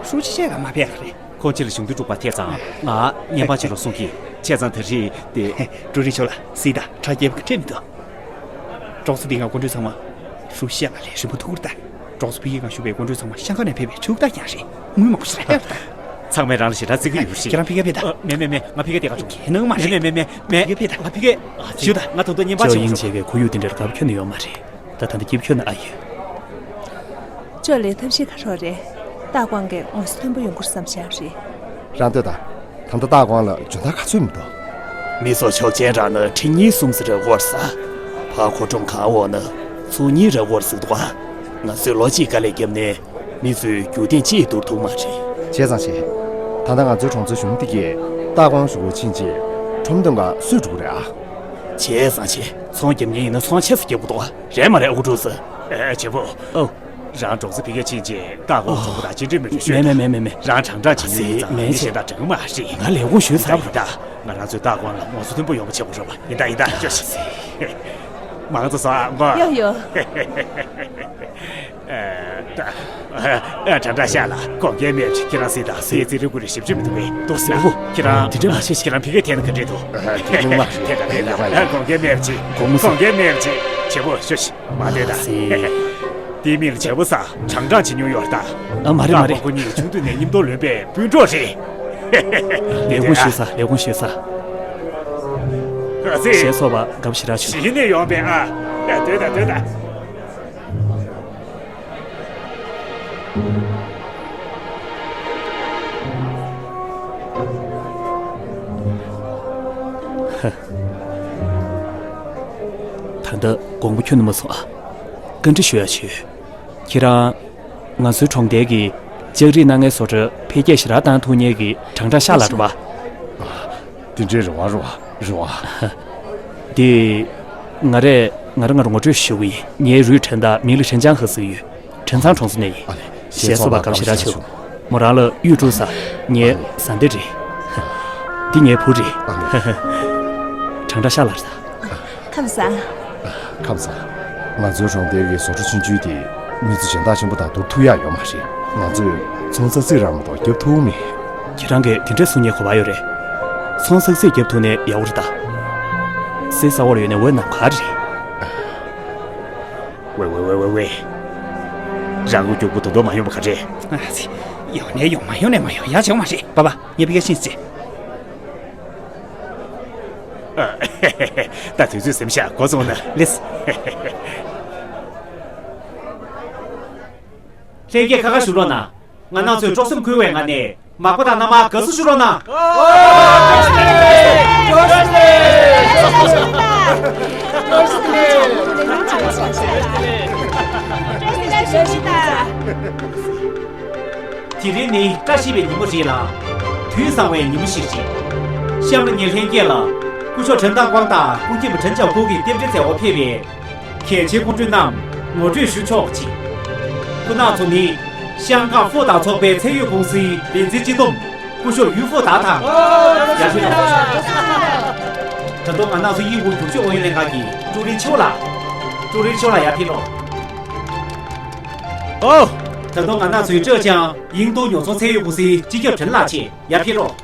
ཧྲུའུ་ཅི་ཤེས་ལགས་མ་ཕེབས་ཡག་རེད། ཁོང་ཕྱི་ལ་གཞུང་འབྲེལ་དཀྲུག་པར་ཕེབས་ཙང་ང་བརྙན་པར་བྱེད་རོགས་གསུང་གི། བྱས་ཙང་ད་རེས་དེ། ཀྲུའུ་རིན་ཞའོ་ལགས་སྲིད་དང་ཁྲག་རྒྱལ་པོ་གི་ཁྲེལ་མི་འདུག་གྲོང་ཚོ་འདིའི་སྒང་སྐུ་མགྲོན་ཚང་མ་ཧྲུའུ་ཅི་ཤེས་ལགས་ལ་རིང་པོ་ཐུག་གི་རེད་ད། གྲོང་ཚོ་ཕ་གིའི་སྒང་བཞུགས་པའི་སྐུ་མགྲོན་ཚང་མ་ཤང་ཀང་ནས་ཕེབས་པའི་ཕྱུག་བདག་རྐྱང་རེད། དངུལ་མང་པོ་ཞིག་རག་ཡོད་རེད་ད། ཚང་མས་རང་ལ་ཞེ་དྲག་བརྩི་གི་ཡོད་རེད། ཁྱེད་རང་ཕ་གིར་ཕེབས་དང་། ཨ། མེད་མེད་མེད། ང་ཕ་གིར་བསྡད་ག་ཆོག་ཁྱད་ནང་མ་རེད། མེད་མེད་མེད་མེད། ཕ་གིར་ཕེབས་དང་། ང་ཕ་གིར་ཕེབས་དང་། ཨ། ཅོ་ཡིན་བྱེད་ཀྱི་ཁོར་ཡུག་འདི་འདྲར་དགའ་པོ་ཁྱོན་ནས་ཡོད་མ་རེད། ད་ད་ལྟ་སྐྱིད་པོ་ཁྱོན་ནས་ཨ་ཡོད། ཅོ་ལགས་ཐབས་ཤེས་ག་རེ་རེད། ཏཱ་ཀོང་གིས་ངོ་སོ་མཐོན་པོ་ཡོང་གི་རེད་བསམ་བཞག་རེད། རང་ལྟོས་དང་། ད་ལྟ་ཏཱ་ཀོང་ལ་འཇོན་ཐང་ག་ཚོད་མི་འདུག་མི་ཚོགས་ཆོག་མཆན་རག་ན་ཁྲི་གཉིས་གསུམ་ཙམ་རག་གི་རེད་ཟེར། ཕར་མཁོ་ཁྲོམ་གང་འོག་ན་ཚོགས་གཉིས་རག་གི་རེད་ཟེར་འདུག་ག་ང་ཚོས་ལོ་གཅིག་དཀའ་ལས་བརྒྱབ་ནའི་མི་ཚོས་རྒྱུ་ཐེངས་གཅིག་བསྡུར་ཐུབ་མ་རེད། བྱས་ཙང་བྱས། ད་ལྟ་ང་ཚོའི་གྲོང་ཚོའི་གཞོན་ནུ་དེ་གས་ཏཱ་ཀོང་ཞུ་བར་ཕྱིན་རྗེས་ཁྲོམ་སྡོམ་ག་སུས་སྒྲུབ་ཀྱི་རེད་ཨ། བྱས་ཙང་བྱས། ཚོང་རྒྱབ་མཁན་ཡིན་ན་ཚོང་ཆེ་ཙམ་རྒྱག་དགོས་འདུག་ག་རེད་མ་རེད་ཨ་ཁུ་ཀྲུའུ་ཙི། ཨེ། བྱེད་པོ། ཨོ། རང་གྲོང་ཚོ་ཕ་གིར་ཕྱིན་རྗེས་ཏཱ་ཀོང་ཚོང་པ་དང་ཅི་འདྲ་མི་འདྲ་ཤོད་མེད་མེད་མེད་མེད་མེད། རང་དྲང་དྲག་བྱེད་མྱོང་ཡོད་ཙང་མེད་མི་གཞན་དང་འདྲ་གི་མ་རེད། ང་ལས་ཁུངས་ཞུས་ཚར་བ་རེད། ད་ང་རང་ཚོས་ཏཱ་ཀོང་ལ་ངོ་སོ་མཐོན་པོ་ཡོང་བ་བྱེད་དགོས་རེད་པ། ཡིན་ད་ཡིན་ད་ཅོ་ཤི། མང་ཙམ་བཟོ་ཨ་མགོ། ཡོ་ཡོ། ཨ། ད། ཨ། དྲ་གྲགས་ཤག་ལགས། དགོངས་འགལ་མེད། ཁྱེད་རང་གཟིགས་དང་། སྲིད་ཚེ་རིང་པོ་རེད། ཞིབ་འཇུག་མི་འདུག་པས། འདུག་ཟེར་བོ། ཁྱེད་རང་། དེ་འདྲ་མ་བྱེད་ཤིག། ཁྱེད་རང་ཕ་གིར་ཐད་ན་ག་འདྲས་འདུག། ཨ། དེ་ནི་མ་རེད། དེ་འདྲ་རེད་ལགས། དགོངས་འགལ་མེད་ཅིག། དགོངས་མོ་ཟེར། དགོངས་འགལ་མེད་ཅིག། བྱེད་པོ་ཤོ་ཤི། མ་བསྡད་ད། ཨ་ཙི། དེའི་མིང་ལ་བྱེད་པོ་ཟེར། དྲང་དྲང་བྱེད་མྱོང་ཡོད་ད། ཨ། མ་རེད་མ་རེད། ཁོ་གཉིས་ཆུང་དུས་ནས་མཉམ་དུ་ལོན་པའི་སྤུན་གྲོགས་རེད། ལས་ཁུངས་ཞུས་ས། ལས་ཁུངས་ཞུས་ས། ཨ་ཙི། ཞེས་སོགས་པ་དགའ་པོ་ཞེ་དྲག་བྱུང་། གཞི་ནས་ཡོང་པའི། ཨ། སྡོད་ད། སྡོད་ད། ད་ལྟ་དགོངས་པ་ཁྱོན་ནས་མ་ཚོམ་ཨ། བཀའ་འདྲི་ཞུ་ཡ་ཞུ། ཁྱེད་རང་། ང་ཚོའི་གྲོང་རྡལ་གྱི་ལྕགས་རིགས་སྣ་ལྔའི་བཟོ་གྲྭ་འཕེལ་རྒྱས་ཞེ་དྲག་བཏང་ཐུབ་མཁན་གྱི་དྲང་དྲང་ཤག་ལགས་རེད་པ། དེ་འདྲའི་རེ་བ། རེ་བ། རེ་བ། དེ། ང་རས། ང་རང་ངོ་སྤྲོད་ཞུ་གི་ཡིན། ངའི་རུས་ཁྲེན་ཏཱ། མིང་ལ་ཁྲེན་ཅང་ཧེ་ཟེར་གྱི་ཡོད། ཁྲེན་ཚང་གྲོང་ཚོ་ནས་ཡིན། ཨ་ནི། ཞེས་སོགས་པ་དགའ་པོ་ཞེ་དྲག་བྱུང་། མོ་རང་ལ་གཡུ་ཀྲུང་ཟེར། ངའི་བཟའ་ཟླ་རེད། འདི་ངའི་བུ་རེད། དྲང་དྲང་ཤག་ལགས་རེད་ད། ཁམས་བཟང་། ཁམས་བཟང་། ང་ཚོའི་གྲོང་རྡལ་གྱི་བཟོ་གྲྭ་ཆུང་ཆུང་དེ་མི་ཚོ་གཞན་དག་ཆེན་པོ་དང་བསྡུར་ཐུབ་ཡག་ཡོད་མ་རེད། ང་ཚོས་ཚོང་ཙག་ཙིག་རང་མ་གཏོགས་བརྒྱབ་ཐུབ་མེད། ཁྱེད་རང་གིས་དེ་འདྲ་གསུང་ཉན་གོ་བ་ཡོད་རེད། ཚོང་ཙག་ཙིག་བརྒྱབ་ཐུབ་ན་ཡག་པོ་རེད་ད། གསེར་ས་འོག་ལ་ཡོད་ན་འོད་ནམ་མཁའ་རེད། ཝེ་ཝེ་ཝེ་ཝེ་ཝེ། རང་མགོ་མགྱོགས་པོ་ད་དུང་མ་ཡོང་བ་ག་རེད། ཨ་ཙི། ཡོང་ནས་ཡོང་། མ་ཡོང་ནས་མ་ཡོང་། ཡག་བྱུང་མ་རེད། པ་པ། ངས་ཕ་གིར་ཕྱིན་ཙི། ད་དུས་ཚོད་ཟིན་ཤག། འགོ་བཙུགས་ན་ལེགས། ལྷན་རྒྱས་ཁ་ཁ་བཞུགས་རོགས་གནང་། ང་རང་ཚོས་སྤྲོ་སེམས་འཁོལ་བའི་ངང་ནས་མག་པ་དང་མནའ་མར་དགའ་བསུ་ཞུ་རོགས་གནང་། དེ་རིང་ནི་བཀྲ་ཤིས་པའི་ཉིན་མོ་རེད་ལ། དུས་བཟང་བའི་ཉིན་མོ་ཞིག་རེད། གཤམ་ལ་ངས་ལྷན་རྒྱས་ལ་སྐུ་ཞབས་ཁྲེན་ཏཱ་ཀོང་དང་སྐུ་མཁྱེན་པ་ཁྲེན་ཅའོ་ཀོ་གི་རྟེན་འབྲེལ་མཛད་སྒོར་ཕེབས་པའི་གལ་ཆེའི་སྐུ་མགྲོན་རྣམས་ངོ་སྤྲོད་ཞུ་ཆོག་ཅིག། སྐུ་ན་ཚོ་ནི་ཤང་ཀང་ཧྥུ་ཏའོ་ཚོགས་པའི་ཚད་ཡོད་ཀུང་སིའི་འགན་འཛིན་སྤྱི་བསྡོམས་སྐུ་ཞབས་ཡུས་ཧྥུ་ཏའོ་དང་། ཡར་ཕེབས་རོགས། ད་དུང་ང་རང་ཚོ་དབྱིན་ཧུའུ་རྒྱུག་ཆོས་ཨུ་ཡོན་ལྷན་ཁང་གི་ཀྲུའུ་རིན་ཆིའུ་ལགས། ཀྲུའུ་རིན་ཆིའུ་ལགས་ཡར་ཕེབས་རོགས། ཨོ། ད་དུང་ང་རང་ཚོའི་ཀྲེ་ཅང་དབྱིན་ཏུའུ་ཉོ་ཚོང་ཚད་ཡོད་ཀུང་སིའི་སྤྱི་ཁྱབ་ཁྲེན་ལགས་བཅས་ཡར་ཕེབས་རོགས།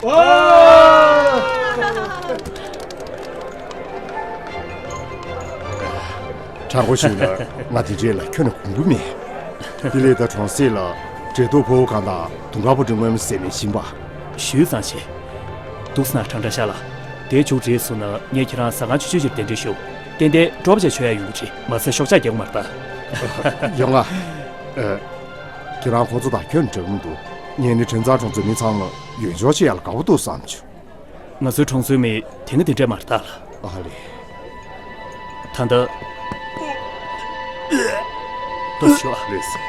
དྲང་པོ་ཞུས་ན་ང་དེ་འདྲས་ལ་ཁྱོན་ནས་དགོངས་པ་མེད། དེ་ལས་ད་གྲོང་གསེབ་ལ་འབྲས་ཐོག་ཕོ་བོ་ཁང་དང་དུང་དཀར་པོ་ཏི་སྔོན་མོ་ཟེར་མི་ཤིང་པ། ཞུས་ཙང་ཞེ། འདུག་སེ་ན་དྲང་དྲང་ཤག་ལགས། དེ་མཇུག་བསྒྲིལ་སོང་ན་ངས་ཁྱེད་རང་ཟ་ཁང་ཆུང་ཆུང་ཞིག་གདན་འདྲེན་ཞུ། ཏན་ཏན་སྤྲོ་པོ་ཅིག་མཆོད་ཡ་ཡོང་གི་རེད། མ་ཟད་ཤོག་ཆག་རྒྱག་གི་མ་རེད་ད། ཡོང་ང་། ཨ། ཁྱེད་རང་ཁོང་ཚོ་དང་ཁྱོན་འདྲ་གི་མི་འདུག། ངས་ནི་ཁྲེན་ཚང་གྲོང་ཚོའི་མི་ཚང་མ་ཡོན་ཆོག་བྱེད་ཡ་ལ་དགའ་པོ་འདུག་བསམ་བྱུང་། ང་ཚོའི་གྲོང་ཚོའི་མི་དེ་སྔ་དེ་འདྲས་མ་རེད་ད་ལགས། ཨ་ལེ། ད་ལྟ་ལྟོས་ཤོག་ཨ། ལེགས།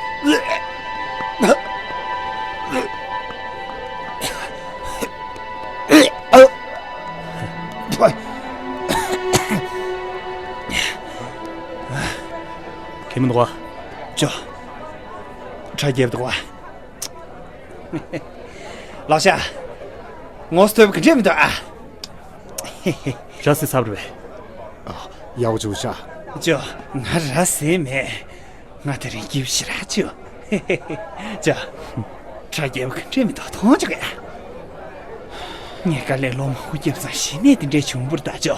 ཁྱེད་མི་འདུག་ག། ཅོ། ཁྲག་རྒྱབ་འདུག་ག། ལགས་ཤག། ངོ་སོ་ཐོས་པ་ག་འདྲས་མི་འདུག་ཨ། ར་བཟི་ཚར་བ་རེད་པས། ཡག་པོ་བྱུང་ཤག། ཅོ། ང་ར་བཟི་མེད། ང་དེ་རིང་སྐྱིད་པོ་ཞེ་དྲག་བྱུང་། ཅོ། ཁྲག་རྒྱབ་པ་ག་འདྲས་མི་འདུག་མཐོང་ཆོག་གི་ཨ། ངས་དཀའ་ལས་ལོ་མང་པོ་བརྒྱབ་ཙང་གཞི་ནས་དེ་འདྲས་བྱུང་བ་རེད་ད་ཅོ།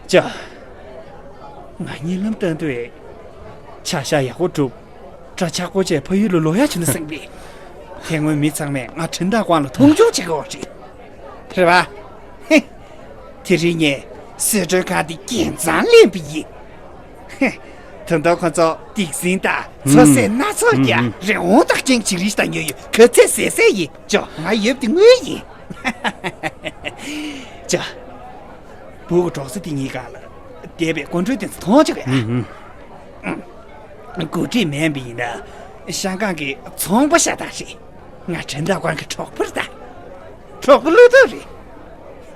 ཅོ། ང་གཉིད་ལམ་གཏོང་དུས་ཆ་ཤས་ཡག་པོ་སྒྲུབ། སྐྲ་ཆག་པོ་བྱས་ཕ་ཡུལ་ལ་ལོག་ཡ་བྱུང་ན་བསམ་གི། དེ་སྔོན་མི་ཚང་མས་ང་ཁྲིན་ཏཱ་ཀོང་ལ་མཐོང་ཆུང་བྱེད་ཀྱི་ཡོད་རེད། རེད་པ། ཧེ། དེ་རིང་ངས་གསོལ་མགྲོན་ཁང་འདི་རྒྱན་གཙང་ལེན་པ་ཡིན། ཧེ། ད་དུང་ཁོ་ཚོ་སྡིག་སྲིན་དང་ཚོད་བསྲེ་སྣ་ཚོགས་ཀྱི་རི་བོང་དང་ཅན་གྱི་རིགས་དང་ཉོ་ཡོད། ག་ཚད་ཟས་ཟས་ཡིན། ཅོ། ང་ཡོད་པ་དེ་དངུལ་ཡིན། ཅོ། སྦུག་གི་གྲོགས་སུ་དེ་གཉིས་ཀ་ལ་བསྡད་པའི་སྐུ་མགྲོན་དེ་ཚོ་མཐོང་ཆོག་གི། ཨུ་ཧུ། འགོ་ཁྲིད་མིན་པ་ཡིན་ན་ཤང་ཀང་གི་ཚོང་པ་ཤ་སྟག་རེད། ང་ཁྲིན་ཏཱ་ཀོང་གི་གྲོགས་པོ་རེད་ད། གྲོགས་པོ་བློ་ཐུབ་རེད།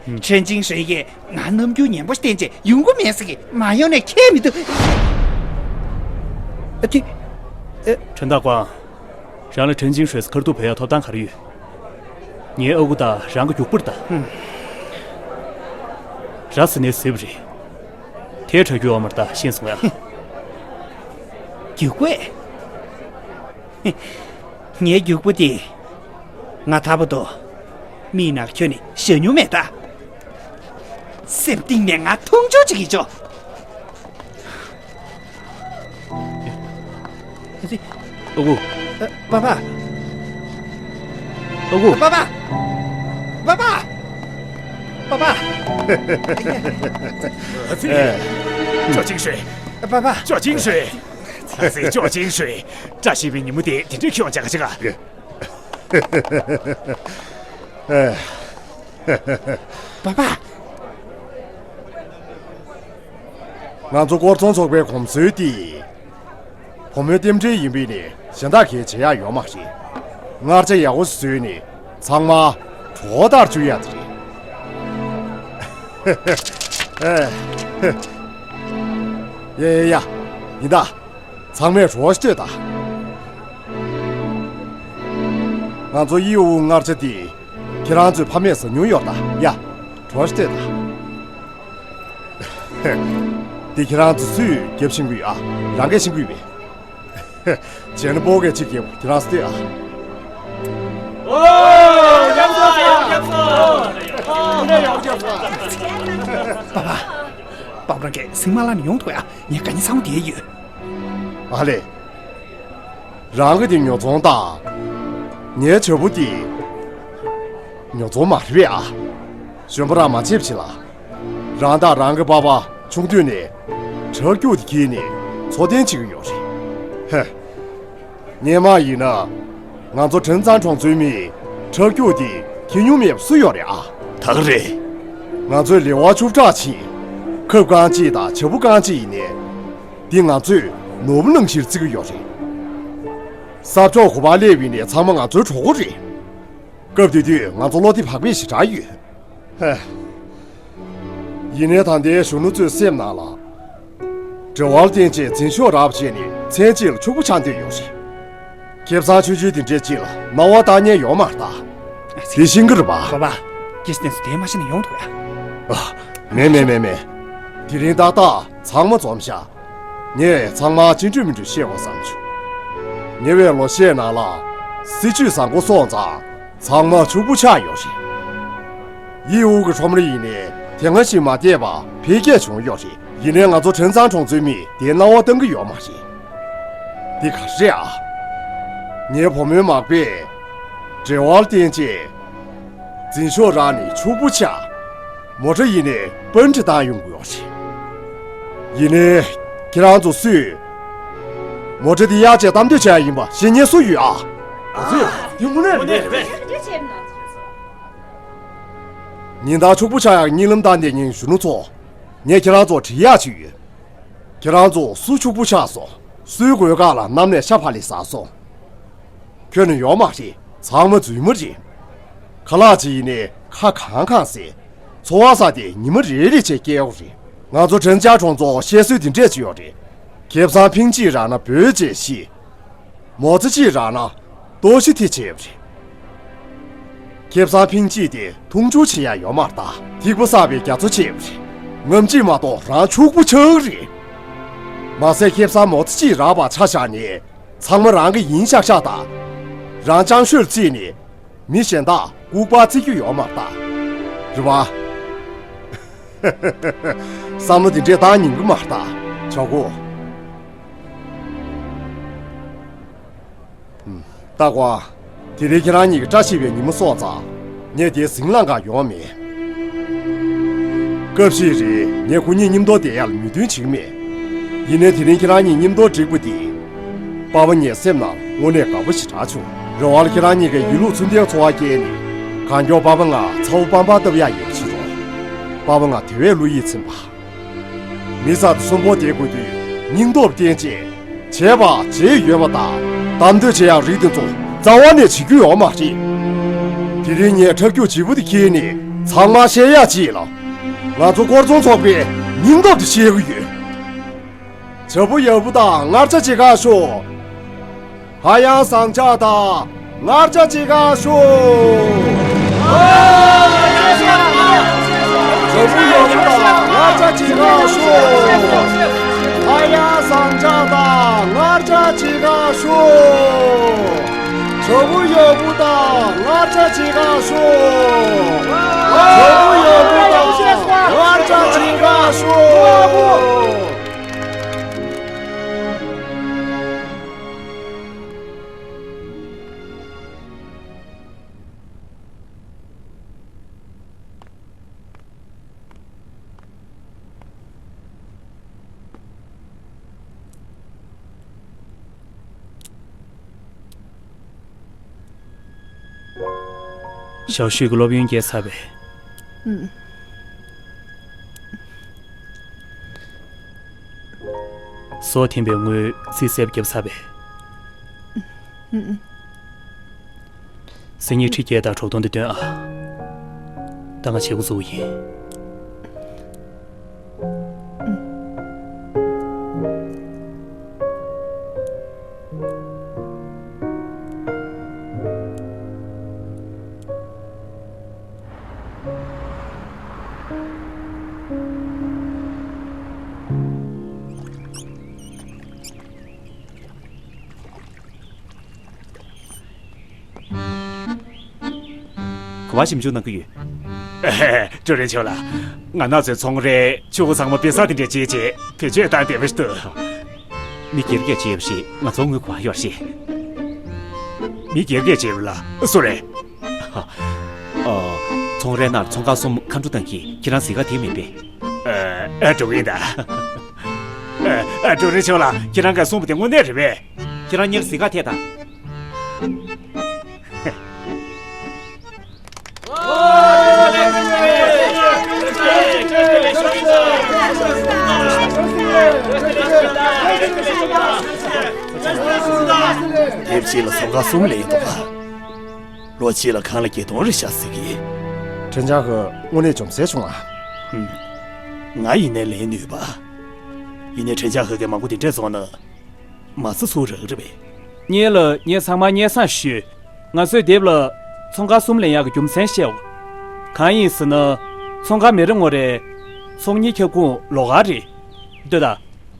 ཨུ། ཁྲེན་ཅིང་ཧྲེ་ཡིས་ང་རྣམ་འགྱུར་ངན་པོ་བསྟན་བྱས་ཡོང་གི་མེད་ཟེར་གི། མ་ཡོང་ནས་ཁྱད་མི་འདུག། ཨ་ཏི། ཨེ། ཁྲིན་ཏཱ་ཀོང་། རང་ལ་ཁྲེན་ཅིང་ཧྲེས་ཁ་ཐུག་བོད་ཡ་ཐོབ་ཐང་ག་རེ་ཡོད། ངའི་ཨ་ཁུ་དང་རང་གི་རྒྱུག་པར་ལྟ། ཧུམ། ར་ཟི་ནས་ཟེར་བ་རེད། དེ་ཁྲ་རྒྱུ་ཨ་མར་ད་ཤེས་སོང་ཡ། རྒྱུག་པས། ངའི་རྒྱུག་པ་དེ། ང་ཐར་པ་དོ། མིག་ནང་ཁྱོད་ནི་ཞ་སྨྱུག་མེད་ད། སེམས་གཏིང་ནས་ང་མཐོང་ཆུང་ཅིག་གིས་ཅོ། ཨ་ཙི། ཨ་ཁུ། ཨ། པ་པ། ཨ་ཁུ། པ་པ། པ་པ། པ་པ། ཨ་ཙི། ཅོ་ཅིང་ཧྲེ། པ་པ། ཅོ་ཅིང་ཧྲེ། ཨ་ཙི། ཅོ་ཅིང་ཧྲེ། བཀྲ་ཤིས་པའི་ཉིན་མོ་དེ་དེ་འདྲའི་ཁྱོད་ཅག་ཅག་ག་པ་པ། ང་ཚོ་སྐོར་ཚོང་ཚོགས་པའི་གོམས་སྲོལ་དེ། བུ་མོའི་རྟེན་འབྲེལ་ཡིན་པས་ནི་གཞན་དག་གིས་བྱེད་ཡག་ཡོད་མ་རེད། མངར་ཆ་ཡག་པོ་བཟོས་ནས་ཚང་མ་གྲོགས་དར་བཅུག་ཡག་དེ་རེད། ཡ་ཡ་ཡ། ཡིན་ད། ཚང་མས་གྲོགས་ཤིག་ལྟོས་དང་། ང་ཚོ་ཡི་འུ་མངར་ཆ་དེ་ཁྱེད་རང་ཚོས་ཕ་མས་ཟ་མྱོང་ཡོད་ད། ཡ། གྲོགས་ཤིག་ལྟོས་དང་། དེ་ཁྱེད་རང་ཚོ་སུས་རྒྱབ་ཤིང་གི་ཡོད་ཨ། རང་གིས་ཤིང་གི་ཡོད་པས། བྱས་ན་པོ་གས་གཅིག་རྒྱབ་ཁྱེད་རང་ཚོ་ལྟོས་ཨ། ཨོ། ཡག་སོ་ཡག་སོ། ཨོ། ཡག་སོ། པ་པ། པ་པ་རང་གིས་སྲིང་མ་ལ་ནི་ཡོང་ཐུབ་ཨ། ངས་དགའ་ཉེ་ཚང་མ་དེ་ཡོད། ཨ་ལེ། རང་གི་དེ་ཉོ་ཚོང་དང་། ངའི་བྱ་བུ་དེ་ཉོ་ཚོང་མ་རེད་པས་ཨ། གཞོན་པ་རང་མ་བྱེད་པ་བྱེད་ལ། རང་དང་རང་གི་པ་པ་ཆུང་དུས་ནས་ཁྲག་རྒྱུག་དེ་ཁྱེར་ནས་འཚོ་རྟེན་བྱེད་ཀྱི་ཡོད་རེད། ཧེ། སྔོན་མ་ཡིན་ན་ང་ཚོ་ཁྲིན་ཚང་གྲོང་ཚོའི་མིས་ཁྲག་རྒྱུག་དེ་ཁྱེར་མྱོང་མེད་པ་སུ་ཡོད་རེད་ཨ། ད་ག་རེད། ང་ཚོའི་ལེ་དབར་ཆུབ་དྲག་ཕྱིན། ཁབ་རྐང་གཅིག་དང་བྱ་སྤུ་རྐང་གཅིག་ཡིན་ནའི། འདི་ང་ཚོས་ནོར་བུ་ནང་བཞིན་བརྩི་གི་ཡོད་རེད། ས་ཕྱོགས་ག་པར་སླེབས་ཡིན་ནའི་ཚང་མ་ང་ཚོའི་གྲོགས་པོ་རེད། སྐབས་དེ་དུས་ང་ཚོ་བློ་བདེ་བག་ཕེབས་ཞེ་དྲག་ཡོད། ཧེ། ཡིན་ནའི་ད་ལྟའི་གཞོན་ནུ་ཚོའི་སེམས་ནང་ལ། འབྲེལ་བར་བརྟེན་བྱས་འཛིན་ཤོག་རག་པ་བྱས་ནས་མཚན་གཅིག་ལ་ཕྱུག་པོ་ཆགས་འདོད་ཡོད་རེད། ཁེ་བཟང་ཆུང་ཆུང་དེ་འདྲས་གཅིག་ལ་སྣང་བ་བཏང་མཁན་ཡོད་མ་རེད་ད། དེ་ཤེས་ཀྱི་རེད་པ། པ་པ། ཀྱེ་སི་ཏན་སུ་དེ་མ་ཤེས་ན་ཡོང་ཐུབ་ཡ། ཨ། མེད་མེད་མེད་མེད། དེ་རིང་ཏག་ཏག་ཚང་མ་འཛོམས་ཤག་ངས་ཚང་མ་ཅི་འདྲ་མི་འདྲ་བཤད་དགོས་བསམ་བྱུང་། ཉེ་བའི་ལོ་ཤས་ནང་ལ་སྲིད་ཇུས་བཟང་པོ་སོང་ཙང་ཚང་མ་ཕྱུག་པོ་ཆགས་ཡོད་རེད། ཡི་འུ་གི་ཁྲོམ་ར་ཡིན་ནའི་དེ་སྔ་བཞིན་མ་བསྡད་པར་འཕེལ་རྒྱས་བྱུང་ཡོད་རེད། ཡིན་ནའི་ང་ཚོ་ཁྲིན་ཚང་གྲོང་ཚོའི་མིས་དེའི་སྣང་བ་གཏང་གི་ཡོད་མ་རེད། འདི་ག་རེད་ཨ། ངའི་བུ་མོའི་མག་པས་འབྲེལ་བར་བརྟེན་བྱས་འཛིན་ཤོག་རག་ནས་ཕྱུག་པོ་ཆགས། མོ་ཊ་ཡིན་ནའི་པན་ཁྲི་བཏང་ཡོང་གི་ཡོད་རེད། ཡིན་ནའི་ཁྱེད་རང་ཚོ་སུས་མོ་ཊ་འདི་གཡར་བྱས་གཏམ་བསྡད་བྱས་ཡིན་པ་ཤེས་མཁན་སུ་ཡོད་ཨ། ཨ་ཙི། དེ་དངོས་གནས་རེད་པས། ཉིན་ལྟར་ཕྱུག་པོ་ཆགས་ཡག་གཉིད་ལམ་བཏང་བསྡད་མཁན་གཞོན་ནུ་ཚོ། ངས་ཁྱེད་རང་ཚོར་དྲི་ཡག་ཅིག་ཡོད། ཁྱེད་རང་ཚོ་སུ་ཕྱུག་པོ་ཆགས་སོང་། སུའི་སྒོ་ཁ་ལ་གནམ་ནས་ཤ་ཕ་ལི་ཟག་སོང་། ཁྱོན་ནས་ཡོད་མ་རེད། ཚང་མ་རྫུན་མ་རེད། ཁ་ལག་ཅིག་ཡིན་ནའི་ཁ་གང་གང་ཟེར། འཚོ་བ་ཟ་དེ་ཉི་མ་རེ་རེ་བྱས་སྐྱེལ་དགོས་རེད། ང་ཚོ་ཁྲིན་ཚང་གྲོང་ཚོར་བཤད་སྲོལ་འདི་འདྲས་ཅིག་ཡོད་རེད། ཁེ་བཟང་ཕིང་གཅིག་རག་ན་བོད་ཅེས་ཤི། མོ་ཙི་གཅིག་རག་ན་ལྟོགས་ཤི་ཐེ་བྱས་པ་རེད། ཁེ་བཟང་ཕིང་གཅིག་དེ་འཐུང་ཆུ་བྱེད་ཡ་ཡོད་མ་རེད་ད། ཐིགས་པ་བསགས་པའི་རྒྱ་མཚོ་ཆེ་བ་རེད། ངམ་གཅིག་མ་གཏོགས་རང་ཕྱུག་པོ་ཆགས་རེད། མ་ཟད་ཁེ་བཟང་མོ་ཙི་གཅིག་རག་པ་ཆ་བཞག་ནས་ཚང་མ་རང་གི་ཡིན་ཤག་ཤག་ད། རང་ལྕང་ཤོས་བརྩིས་ནས་མི་གཞན་དག་ལྐུགས་པ་བརྩི་རྒྱུ་ཡོད་མ་རེད་ད། རེད་པ། བསམ་བློ་དེ་འདྲས་བཏང་ཉན་གི་མ་རེད་ད། ཆོག་གོ། ལྟ་གོ། དེ་རིང་ཁྱེད་རང་གཉིས་ཀྱི་བཀྲ་ཤིས་པའི་ཉིན་མོ་སོང་ཙང་། ངས་དེ་ཟིང་ལངས་ག་ཡོང་མེད། སྐབས་ཤིག་རེད་ངས་ཁོ་གཉིས་མཉམ་དུ་བསྡད་ཡག་ལ་མོས་མཐུན་བྱེད་ཀྱི་མེད། ཡིན་ནའི་དེ་རིང་ཁྱེད་རང་གཉིས་མཉམ་དུ་འགྲིག་པ་དེ། པ་ཕ་ངའི་སེམས་ནང་དངོས་གནས་དགའ་པོ་ཞེ་དྲག་བྱུང་། རེ་བ་ལ་ཁྱེད་རང་གཉིས་ཀྱིས་ཡིད་ལུགས་ཚུལ་ལྡན་འཚོ་བ་སྐྱེལ་ནས། གང་མགྱོགས་པ་ཕ་ང་ཚ་བོ་པང་པར་བཏབ་ཡག་ཡོད་པ་བྱེད་རོགས། པ་ཕ་ང་དེ་བས་བློ་ཡིད་ཚིམ་པ། མི་ཚང་གསོན་པོ་བསྡད་དགོས་དུས་སྙིང་སྟོབས་བསྟན་བྱས། བྱས་པ་བྱས་ཡོད་པ་དང་གཏམ་འདོད་བྱེད་ཡག་རིགས་དེ་ཚོ་རྩ་བ་ནས་བྱེད་རྒྱུ་ཡོད་མ་རེད། དེ་རིང་ངས་ཁྲག་རྒྱུག་བྱིས་པོ་དེ་ཁྱེར་ནས་ཚང་མ་བཤད་ཡག་ཅིག་ལ། ང་ཚོ་སྐོར་ཚོང་ཚོགས་པའི་སྙིང་སྟོབས་དེ་བཤད་གི་ཡོད། བྱ་སྤུ་ཡག་པོ་དང་མངར་ཆ་ཇེ་ཁ་ཤོག་ཧ་ཡང་ཟངས་ལྕགས་དང་མངར་ཆ་ཇེ་ཁ་ཤོག་བྱ་སྤུ་ཡག་པོ་དང་ སྔར་བྱས་ཅི་ག་ཤོག་ཕ་ཡ་བཟང་ཅག་དང་སྔར་བྱས་ཅི་ག་ཤོག་ཇོ་བོ་ཡོ་བུ་དང་སྔར་བྱས་ཅི་ག་ཤོག་ཇོ་བོ་ཡོ་བུ་དང་སྔར་བྱས་ཅི་ག་ཤོག་ཞའོ་ཤུས་ཀྱི་སློབ་ཡོན་བསྐྱལ་ཚར་བས། ཨུམ། སྲོག་ཐིམ་པའི་དངུལ་རྩིས་གསལ་བརྒྱབ་ཚར་བས། ཨུམ། སང་ཉིན་ཁྲི་བརྒྱད་དང་གྲོགས་དོན་དེ་སྟོན་ཨ། ད་ང་བྱེད་འགོ་འཛུགས་ཡིན། ག་པར་ཞིབ་འཇུག་གནང་གི་ཡོད། ཀྲུའུ་རེན་ཆོས་ལགས། ང་རང་ཚོའི་ཚོང་རའི་ཕྱུ་གུ་ཚང་མ་བེ་ས་དེ་འདྲས་བྱས་རྗེས་བེད་སྤྱོད་བཏང་བསྡད་པ་ཞིག་འདུག་མི་སྒེར་གྱིས་བྱས་པ་ཞིག་ང་ཚོ་དངུལ་ག་པར་ཡོད་རེད། མི་སྒེར་གྱིས་བྱས་པ་ལ་སུ་རེད། ཨ། ཚོང་རའི་ནང་ཚོང་ཁང་གསུམ་མཁའ་འགྲོ་བཏང་གི་ཁྱེད་རང་གཟིགས་ག་དེ་མིན་པས། ཨ། ཨ། འགྲོ་གི་ཡིན་ད། ཨ། ཨ། ཀྲུའུ་རེན་ཆོས་ལགས། ཁྱེད་རང་གིས་གསུངས་པ་དེ་དངོས་གནས་རེད་པས། ཁྱེད་རང་གཉིས་གཟིགས་ག་ཐད་ད། དེབ་གཅིག་ལ་ཚོང་ཁང་གསུམ་ལས་ཡིན་འདུག་ག་ལོ་གཅིག་ལ་གང་ལ་བརྒྱད་སྟོང་རེ་བཞག་ཟེར་གི། ཁྲེན་ཅང་ཧེ་དངོས་གནས་འཇོམས་སྲིད་བྱུང་ང་། ཧུམ། ང་ཡིན་ནའི་ལེན་ནུས་པ། ཡིན་ནའི་ཁྲེན་ཅང་ཧེ་གིས་མང་པོ་དེ་འདྲས་བཙོང་ན། མ་རྩ་ཚུགས་རག་རེད་པས། ངེད་ལ་ངེད་ཚང་མ་སྙན་སེང་ཞུས། ང་ཚོས་དེབ་ལ་ཚོང་ཁང་གསུམ་ལེན་ཡག་གི་རྒྱུ་མཚན་བཤད་འོ། གང་ཡིན་ཟེར་ན། ཚོང་ཁང་མེད་རུང་ངོ་རེ། ཚོང་གཉེར་ཁྱབ་ཁོངས་ལོགས་ཀ་རེད། ལྟོས་དང་།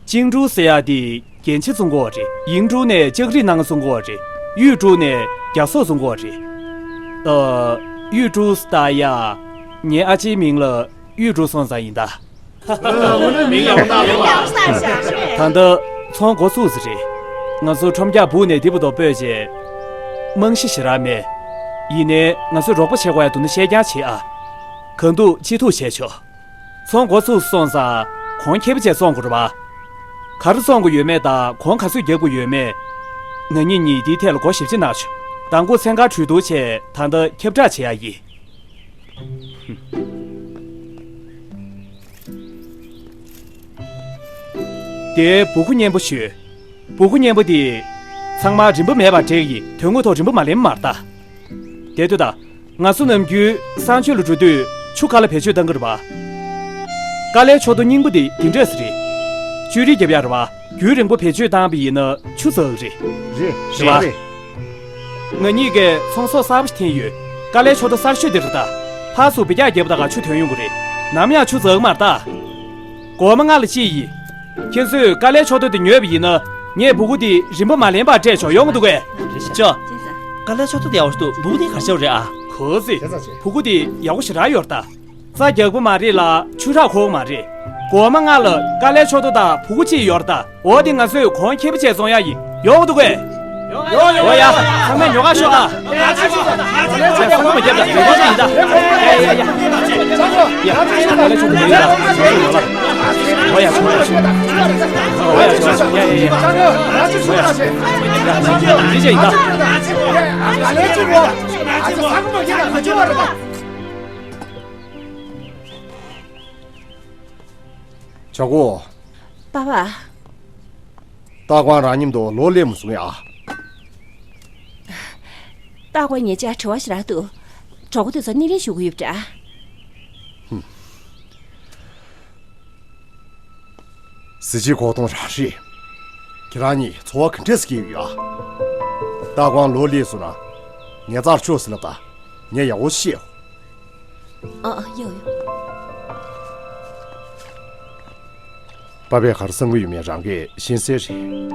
ཅིང་ཀྲུའུ་ཟེར་ཡག་དེ་རྒྱན་ཆ་བཙོང་གོ་རེད། དབྱིང་ཀྲུའུ་ནས་ལྕགས་རིགས་སྣ་ལྔ་བཙོང་གོ་རེད། ཡུས་ཀྲུའུ་ནས་རྒྱ་སོག་བཙོང་གོ་རེད། ཨ། ཡུས་ཀྲུའུ་ཟེར་ཡག་ངའི་ཨ་ཅེའི་མིང་ལ་ཡུས་ཀྲུའུ་སོང་ཙང་ཡིན་ད། མིང་ཡག་པོ་བཏགས་ཡོད་པ། ད་ལྟ་ཚོང་འགོ་ཚུགས་ས་རེད། ང་ཚོ་ཁྲོམ་རྒྱག་སྦུག་ནས་འདི་བར་དུ་སྤོས་རྗེས། རྨང་གཞི་ཞེ་དྲག་མེད། ཡིན་ནའི་ང་ཚོས་རོགས་པ་བྱེད་དགོས་ཡག་འདུག་ན་བཤད་རྐྱང་བྱེད་ཨ། གང་ཐུབ་ཅི་ཐུབ་བྱས་ཆོག་ཚོང་འགོ་ཚུགས་སོང་ཙང་གོང་ཁེ་པོ་བྱས་བཙོང་དགོས་རེད་པ། ག་རེ་བཙོང་དགོས་ཡོད་མེད་དང་གོང་ག་ཚོད་རྒྱག་དགོས་ཡོད་མེད། ང་གཉིས་གཉིས་དེའི་ཐད་ལ་སྒོ་ཞིབ་ཕྱིན་གནང་ཆོག་མདང་དགོང་མཚན་གང་གྲོས་བསྡུར་བྱས་ད་ལྟ་ཁྱབ་བསྒྲགས་བྱེད་ཡག་ཡིན། དེའི་སྦུ་གུ་མཉེན་པོ་ཞུས། སྦུ་གུ་མཉེན་པོ་དེ། ཚང་མ་རིན་པ་མེད་པར་སྤྲད་ཀྱི་ཡིན། དོན་དངོས་ཐོག་རིན་པ་མ་ལེན་མ་རེད་ད། དེ་ལྟོས་དང་། ང་ཚོ་ནམ་རྒྱུན་གསང་སྤྱོད་ལ་འགྲོ་དུས་ཆུ་ག་ལ་བེད་སྤྱོད་གཏང་གི་རེད་པ། དཀའ་ལས་ཆོག་ཏུ་རྙིང་པ་དེ་འདི་འདྲས་རེད། བཅོས་རིག་རྒྱབ་ཡག་རེད་པ། རྒྱུན་རིང་པོ་བེད་སྤྱོད་བཏང་བ་ཡིན་ན་ཆུ་འཛག་གི་རེད། རེད་རེད་པ། རེད། ང་གཉིས་ཀས་ཚོང་ཟོག་གསར་པ་ཞིག་འཐེན་ཡོད། དཀའ་ལས་ཆོག་ཏུ་གསར་ཤོས་དེ་རེད་ད། ཕར་ཚུར་འབུད་རྒྱག་རྒྱབ་ད་ག་ཆུ་ཐོན་ཡོང་གི་རེད། ནམ་ཡང་ཆུ་འཛག་གི་མ་རེད་ད། སྒོར་མོ་ལྔ་ལ་གཅིག་ཡིན། ཁྱེད་ཚོས་དཀའ་ལས་ཆོག་ཏུ་དེ་ཉོས་པ་ཡིན་ན། ངས་སྦུ་གུ་དེ་རིན་པ་མ་ལེན་པར་སྤྲད་ཆོག་ཡོང་གི་འདུག་གས། ཅོ། དཀའ་ལས་ཆོག་ཏུ་དེ་ཡག་པོ་ཞིག་འདུག་སྦུ་གུ་དེ་ག་རེ་བྱས་པ་རེད་ཨ། གོ་སྲིད། སྦུ་གུ་དེ་ཡག་པོ་ཞེ་དྲག་ཡོད་རེད་ད། རྩྭ་རྒྱག་པ་མ་རེད་ལ་ཆུ་རགས་ཁོག་མ་རེད། སྒོར་མོ་ལྔ་ལ་དཀའ་ལས་ཆོག་ཏུ་དང་སྦུ་གུ་གཅིག་ཡོད་རེད་ད། འོ་དེ་ང་ཚོས་གོང་ཁེ་པོ་བྱས་བཙོང་ཡག་ཡིན། ཡོང་གི་འདུག་གས། ཡོང་ཡ། ཚང་མས་ཉོ་ག་ཤོག་ཨ། ཚང་མ་མ་རྒྱབ་ད། ཉོ་ག་ཡིན་ད། ཡ་ཡ་ཡ། ཡ། དཀའ་ལས་ཆོག་ཏུ་ཡོད་ཡ། འོ་ཡ་ཆོག་ཡ་ཆོག་ཡ། འོ་ཡ་ཆོག་ཡ་ཆོག་ཡ་ཡ། འོ་ཡ་ཆོག་ཡ་ཆོག་ཡ་ཡ། འདི་བྱས་ཡིན་ད། ཇོ་བོ། པ་ཕ། སྟག་ཝང་རང་མཉམ་དུ་ལོག་སླེབས་མ་སོང་ཡ། སྟག་ཝང་ཉེ་ཆར་བྲེལ་བ་ཞེ་དྲག་འདུག་གྲོགས་པོ་དེ་ཚོ་སྣེ་ལེན་ཞུ་གི་ཡོད་པ་འདྲ། གཟི་བརྗིད་གོ་སྟོང་རང་རེད། ཁྱེད་རང་གཉིས་འཚོ་བ་ག་འདྲས་སེ་སྐྱེལ་གི་ཡོད་ཨ། སྟག་ཝང་ལོག་སླེབས་སོང་ན་ངའི་རྩར་ཤོག་ཟེར་ལབ་ད། ངས་ཡག་པོ་བཤད། ཨ་ཨ་ཡོ་ཡོ། པ་པས་ག་རེ་བསམ་གྱི་ཡོད་མེད་རང་གིས་ཤེས་གསལ་རེད།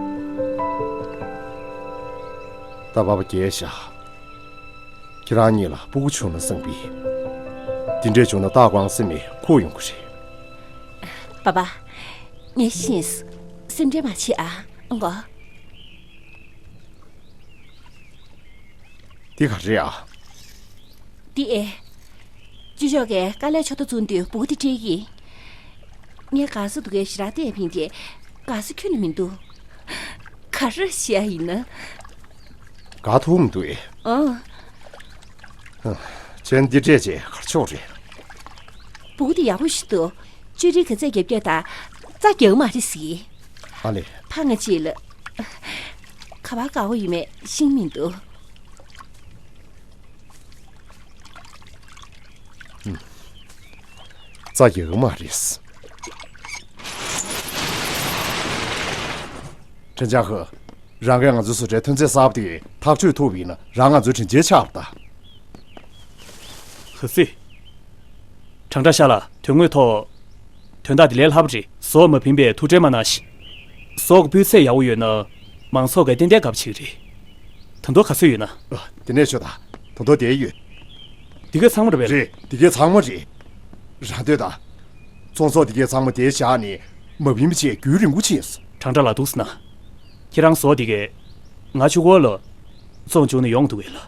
ད་པ་པ་རྒས་ཤག་ཁྱེད་རང་གཉིས་ལ་སྤུ་གུ་བྱུང་ན་བསམ་གི། དེ་འདྲས་བྱུང་ན་སྟག་དབང་སེམས་ནས་ཁུག་ཡོང་གི་རེད། པ་པ། ངས་ཤེས། སེམས་ཁྲལ་མ་བྱེད་ཨ། ཨང་གོ། འདི་ག་རེད་ཨ། འདི་ཨེ། ཅི་ཞོགས་ཀས་དཀའ་ལས་ཆོ་ད་བཙུགས་དུས་སྦུག་དེ་སྤྲད་ཀྱི། ངས་དགའ་ས་འདུག་གས་ཞེ་དྲག་བལྟས་ཕིན་ཏེ། དགའ་ས་ཁྱོན་ནས་མི་འདུག་ག་རེ་བཤད་ཡིན་ན། དགའ་ཐུབ་མི་འདུག་ཨེ། ཨང་། བྱས་ན་འདི་སྤྲད་བྱས་ག་རེ་ཆོག་རེད། སྦུག་དེ་ཡག་པོ་ཞིག་འདུག་གཅོད་འདྲིའི་ག་ཚད་རྒྱབ་རྒྱབ་དང་། རྩྭ་རྒྱག་མ་རེད་ཟེར། ཨ་ལེ། ཕ་ང་གཅིག་ལ། ག་པར་དགའ་བོ་ཡིན་མེད་ཤེས་མི་འདུག་རྩྭ་རྒྱག་མ་རེད། ཁྲེན་ཅང་ཧེ། རང་གིས་ང་ཚོའི་བཟོ་གྲྭའི་ཐོན་རྫས་གསར་པ་དེ་ཐག་གཅོད་ཐུབ་པ་ཡིན་ན་རང་ང་ཚོའི་དྲིན་ཆེན་ཆགས་པ་ད། ཧི་སི། ཁྲང་ཁྲ་ཤ་ལ་དོན་དངོས་ཐོག་དོན་དག་དེ་ལས་སླ་པོ་རེད། ཟོག་མ་ཕིན་པའི་ཐུགས་ཁྲལ་མ་གནང་ཞིག་ཟོག་གི་སྤུས་ཚད་ཡག་པོ་ཡོད་ན་མང་ཚོགས་ཀྱིས་ཏན་ཏན་དགའ་པོ་བྱེད་ཀྱི་རེད། ད་དུང་ག་ཚོད་ཡོད་ན། ཨ། དེ་ནས་ཤོད་ད། ད་དུང་དེ་ཡོད། འདི་ག་ཚང་མ་རེད་པས། རེད། འདི་ག་ཚང་མ་རེད། རང་ལྟོས་དང་། ཚོང་ཟོག་འདི་ག་ཚང་མ་དེ་བཞག་ནས་མ་ཕིན་པ་བྱས་རྒྱུན་རིང་པོ་ཕྱིན་སོང་། ཁྲང་ཁྲ་ལ་འདུག་སེ་ན། ཁྱེད་རང་ཟོག་འདི་གས། ང་ཆུ་འཁོར་ལ། ཚོང་བྱུང་ནས་ཡོང་འདུག་གས་ལ།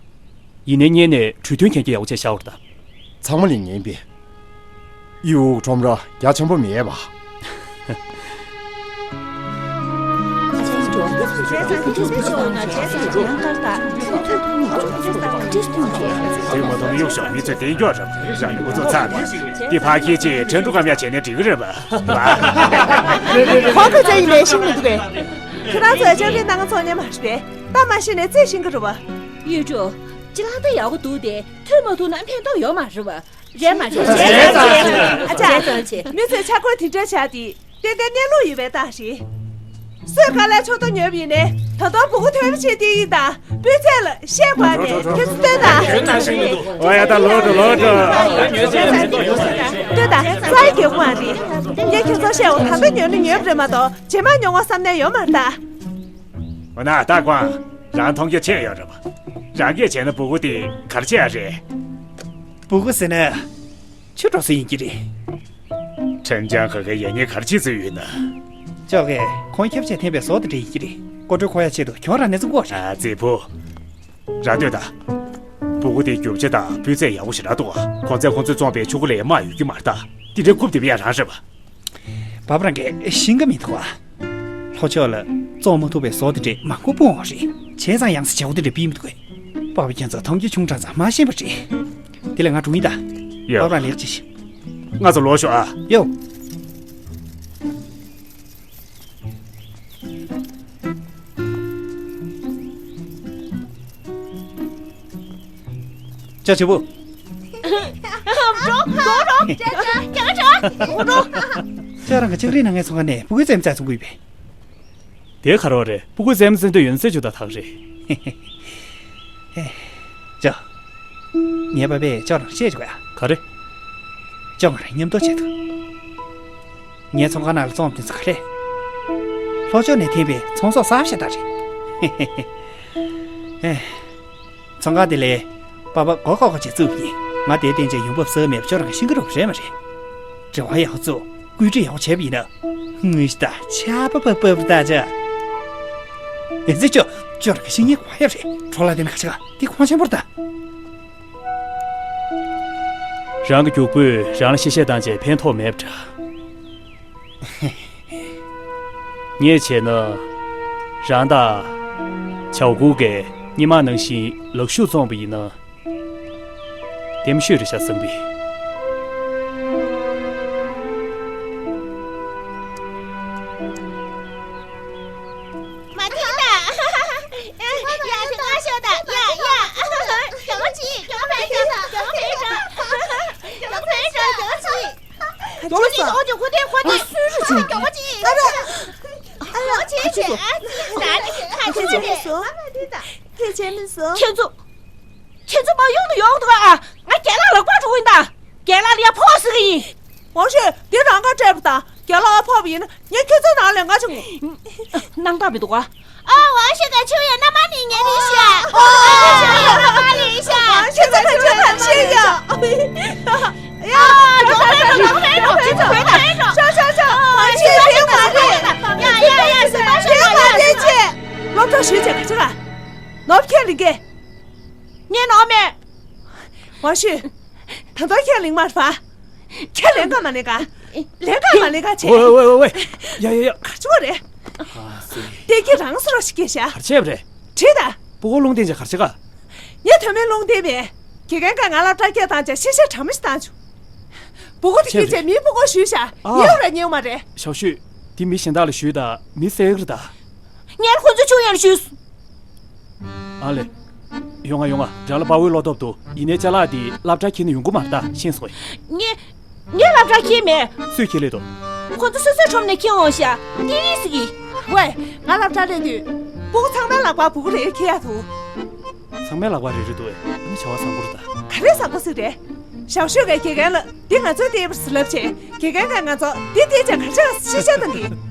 ཡིན་ནའི་སྔོན་ནས་གྲོས་མཐུན་གན་རྒྱ་ཡག་པོ་བྱས་བཞག་པ་རེད་ད། ཚང་མ་ལེན་མཁན་པས། ཡིའུ་ཁྲོམ་ར་རྒྱ་ཆེན་པོ་མེད་པ། དེ་མ་མཐོང་གཡུག་ཞོག་མི་ཚོས་བདེན་སྐྱོ་རེད། རང་ཡོད་ཚོ་ཚར་ནས་འདི་ཕ་ཁྱེད་ཀྱིས་ཁྲེན་ཀྲུའུ་ཀམ་ཡ་བྱས་ནས་འགྲིག་གི་རེད་པ། ཁོང་གི་རྩ་ཡིན་ནའི་ཤེས་མི་འདུག་གས། ཁྱེད་རང་ཚོས་ལྕགས་རིའི་སྣ་ཁ་ཚོང་མཁན་མ་རེད་པས། ད་མ་ཤེས་ནས་རྩིས་ཤེས་ཀྱི་རེད་པ། ཡུས་ཀྲུའུ། ཅི་ལ་ད་ཡག་པོ་འདུག་སྟེ་ཐོན་མ་ཐུབ་ན་ཕན་ཐོགས་ཡོད་མ་རེད་པ། རེད་མ་རེད། རེད་ཙང་ཆེ། ཨ་ཅག་མི་ཚོས་ཆ་འགོད་དེ་འདྲ་བྱས་ཏེ་ཏན་ཏན་གནས་ལུགས་ཡོད་པའི་རྟགས་རེད། སུས་དཀའ་ལས་ཆོག་ཏོ་ཉོས་པ་ཡིན་ནའི་ད་དུང་སྦུག་གུ་ཐོན་པ་བྱེད་དེ་ཡིན་ད། སྤུས་ཚད་ལ་ཤེས་དགོས་ནས་ཁྱོད་ཚོ་སྟོན་ད། ཨོ་ཡ་ད་ལོག་འགྲོ་ལོག་འགྲོ། སྟོན་ད་རྩ་ཡི་རྒྱལ་པོ་མ་རེད། ངས་ཁྱོད་ཚོ་བཤད་འོ་ད་ལྟ་ཉོས་ན་ཉོས་པ་རེད་མ་གཏོགས་རྗེས་མ་ཉོ་བ་བསམ་ནས་ཡོད་མ་རེད་ད། འོ་ན་ད་ཀོང་། རང་མཐོང་རྒྱ་ཆེ་ཡོད་རེད་པ། རང་གིས་བྱས་ན་སྦུག་གུ་དེ་ག་རེ་བྱེད་ཡ་རེད། སྦུག་གུ་ཟེར་ན། ཆུ་འགྲོ་ས་ཡིན་གྱི་རེད། ཁྲེན་ཅང་ཧེ་གིས་ཡ་ཉེས་ག་རེ་བྱེད་རྩིས་ཡོད་ན། ཅོག་གིས་ཁོང་ཁྱབ་ཆེ་འཐེན་པའི་ཟོག་དེ་འདྲ་ཡིན་གྱི་རེད། ཀོ་ཀྲུའུ་ཁོ་ཡ་ཆེད་དུ་གྱོང་རག་ནས་ཚུགས་དགོས་རེད། ཨ་ཙི་ཕུ། རང་ལྟོས་དང་། སྦུག་གུ་དེ་རྒྱུ་ཆ་དང་སྤུས་ཚད་ཡག་པོ་ཞེ་དྲག་འདུག་ག་གོང་ཚད་ཁོང་ཚོས་བཙོངས་པའི་ཆུ་ཁོལ་ལས་དམའ་ཡོད་ཀྱི་མ་རེད་ད། དེ་འདྲའི་རྐུབ་སྟེ་ཡ་རང་རེད་པ། བ་བ་རང་གིས་ཤེས་ཀྱི་མི་འདུག་ག་ལྷོ་ཕྱོགས་ལ་བཙོང་མ་ཐུབ་པའི་ཟོག་དེ་འདྲས་མང་པོ་སྤུངས་པ་རེད། བྱས་ཙང་ཡང་སེ་བྱེད་སྒོ་དེ་འདྲས་སྤེལ་མི་འདུག་གས། པ་བ་ཁྱེད་ཚོ་མཐོང་རྒྱ་ཆུང་དྲགས་ཙང་མ་ཤེས་པ་རེད། དེ་ལས་ང་འགྲོ་ཡིན་ད། ཡ། བ་བ་རང་ལེགས་ཅི་ཤི། ང་ཚོ་ལོག་ཤོག་ཨ། ཡོ། ཅོ་ཆི་བུ། འགྲོ། འགྲོ། འགྲོ། ཅོ་རང་གི་ལྕགས་རིའི་ནང་ངའི་ཚོང་ཁང་ནས་སྤུ་གུའི་རྩེད་མོ་རྩེ་ཚུགས་ཀྱི་ཡོད་པས། དེ་ག་རེ་རེད། སྤུ་གུའི་རྩེད་མོ་རྩེ་འདོད་ཡོད་ན་རྩེ་བཅུག་ད་ཐག་རེད། ཅོ། ངའི་པ་པས་ཅོ་རང་བཤད་བཅུག་ཡ། ག་རེ། ཅོ་ང་རང་མཉམ་དུ་བྱེད་ཐུབ། ངའི་ཚོང་ཁང་ནང་ལ་བཙོང་དེ་ཚོ་ག་རེ། ལྷོ་ཕྱོགས་ནས་འཐེན་པའི་ཚོང་ཟོག་གསར་པ་ཞིག་ད་རེད། ཨེ། ཚོང་ཁང་དེ་ལས་པ་པ་མགོ་སྐོར་སྐོར་བྱས་བཙུགས་ཡིན། ང་དེའི་སྟེང་ཆ་ཡོང་འབབ་ཟ་མེད་པ་ཅོ་རང་གིས་ཤེས་ཀྱི་རེད་པ་རེད་མ་རེད། རེ་བ་ཡག་པོ་བཙུགས་བཀོད་སྒྲིག་ཡག་པོ་བྱས་པ་ཡིན་ན། དངོས་གཞི་ད་ཆར་པ་བབས་བབས་ད་ཅ། ཨེ་ཙི་ཅོ། ཅོ་རང་གིས་ཤེས་ངེས་གོ་ཡ་རེད། འཕྲོ་བརླག་དེ་ནི་ཁ་ཆག་དེ་ཁོང་ཆེན་པོར་ད། རང་གི་རྒྱུག་པོས་རང་ལ་གཤེ་གཤེ་བཏང་བྱས་ཕན་ཐོགས་མེད་པ་འདྲ། ངས་བྱས་ན། རང་དང་། ཆའོ་ཀུའུ་གིས་སྔོན་མ་ནང་བཞིན་ལག་ཤུབས་བཙོངས་པ་ཡིན་ན། བདེ་མོ་ཤོས་རེད་ཤག་བསམ་པས། མ་ཐིག་ད། ཡ་ཡ་ཡ་ཡ། གྱོང་ཅིག་གྱོང་ཕན་གྱོང་ཕན་གྱོང་ཕན་གྱོང་ཅིག་གྱོང་ཅིག་ཁོ་དེ་ཁོ་དེ་སུས་རེད་ཅིག་གྱོང་ཅིག་ཨ་ར། གྱོང་ཅིག་ཁྱེད་ཚོ་མི་སོང་། ཁྱེད་ཚོ་མི་སོང་། ཁྱེད་ཚོ། ཁྱེད་ཚོ་མ་ཡོང་དུ་ཡོང་འདུག་ཨ། ང་རྒན་ལགས་ལ་སྐོར་འགྲོ་གི་ཡིན་ད། རྒན་ལགས་ལ་ཡ་ཕོག་ཟེར་གི་ཡིན། མོ་ཤོད་འདི་རང་ག་སྤྲད་པ་དང་ རྒྱ་ལག་ཕབ་ཡིན་ན་ངས་ཁྱོད་ཚོ་ནང་ལས་ང་ཆུང་གི། སྣང་དག་མི་འདུག་ག་ཨ་ཝང་ཤེས་ག་ཆུ་ཡ་ན་མ་ནི་ངེ་རི་ཤ། ཨ་ཝང་ཤེས་ག་ཆུ་ཡ་ན་མ་ནི་ཤ། ཁྱོད་ཚོ་ག་ཆུ་ཡ་ཤེས་ཡ། ཡ། ཡ། ཡ། ཡ། ཡ། ཤ་ཤ་ཤ། ཝང་ཤེས་དེ་མ་རེད། དེ་མ་རེད་ཅེས། སློབ་གྲྭ་ཞུས་བྱས་ག་ཆུ་ག་ནོར་ཁྱེད་ལིང་གེ། ངས་ནོར་མེད། ཝང་ཤེས། ད་དུང་ཁས་ལེན་མ་རེད་པ། ཁས་ལེན་ག་མ་ལེན་ག་ལེན་ག་མ་ལེན་ག་བྱས། ཝེ་ཝེ་ཝེ་ཝེ། ཡ་ཡ་ཡ། ག་ཆུ་བ་རེད། ཨ་ཙི། བསྟན་སྐྱིད་རང་སུ་རོ་ཞིག་སྐྱེས་ཤག་ག་རེ་བྱས་པ་རེད། བྲིས་ད། སྤུ་གུ་རླུང་བསྟན་ཅིག་ག་རེ་བྱས་ག་ངས་དོན་མེད་རླུང་བསྟན་མེད། དགེ་རྒན་ག་ང་སློབ་གྲྭ་སྐད་བཏང་བྱས་ཤེས་བྱ་གྲ་མ་ཞིག་བཏང་བྱུང་། སྤུ་གུ་དེ་སྐྱེས་བྱས་མིའི་སྤུ་གུ་ཞུས་ཤག་ཨ། ཉེ་བ་ར་ཉེ་བ་མ་རེད། ཞའོ་ཤུས། འདི་མི་གཞན་དག་ལ་ཞུས་ད་མི་བསད་གི་རེད་ད། ངས་ཁོ་ཚོ་ཆུང་ཡང་ཞུས། ཨ་ལེ། ཡོང་ང་ཡོང་ང་། དགྲ་ལ་དཔའ་བོའི་བློ་སྟོབས་འདུག་ཡིན་ནའི་ཅ་ལག་འདི་སློབ་གྲྭ་ཁྱེར་ནས་ཡོང་གི་མ་རེད་ད། ཤེས་སོང་ངས། ངས་སློབ་གྲྭ་ཁྱེར་མེད། སུས་ཁྱེར་སླེབས་འདུག་ཁོ་ཚོ་སོ་སོའི་ཁྲོམ་ནས་ཁྱེར་འོང་ཤག་ཏི་རི་སི་གི་ཝེ། ང་སློབ་གྲྭ་སླེབས་དུས་སྤུ་གུ་ཚང་མའི་ལག་པར་སྦུ་གུ་རེ་རེ་འཁྱེར་ཡག་འདུག་ཚང་མའི་ལག་པར་རེ་རེ་འདུག་ཨེ། ཨ་ནི་བྱ་བ་བཟང་པོ་རེད་ད། ག་རེ་བཟང་པོ་ཟིག་རེད། ཞའོ་ཤུས་ཀྱིས་དགེ་རྒན་ལ་འདི་ང་ཚོའི་ལྟེ་བ་རེད་ཟེར་ལབ་བྱས། དགེ་རྒན་གྱིས་ང་ཚོ་འདི་ལྟེ་བྱས་ག་རེ་བྱས་ཤེས་བྱ་བཏང་གི།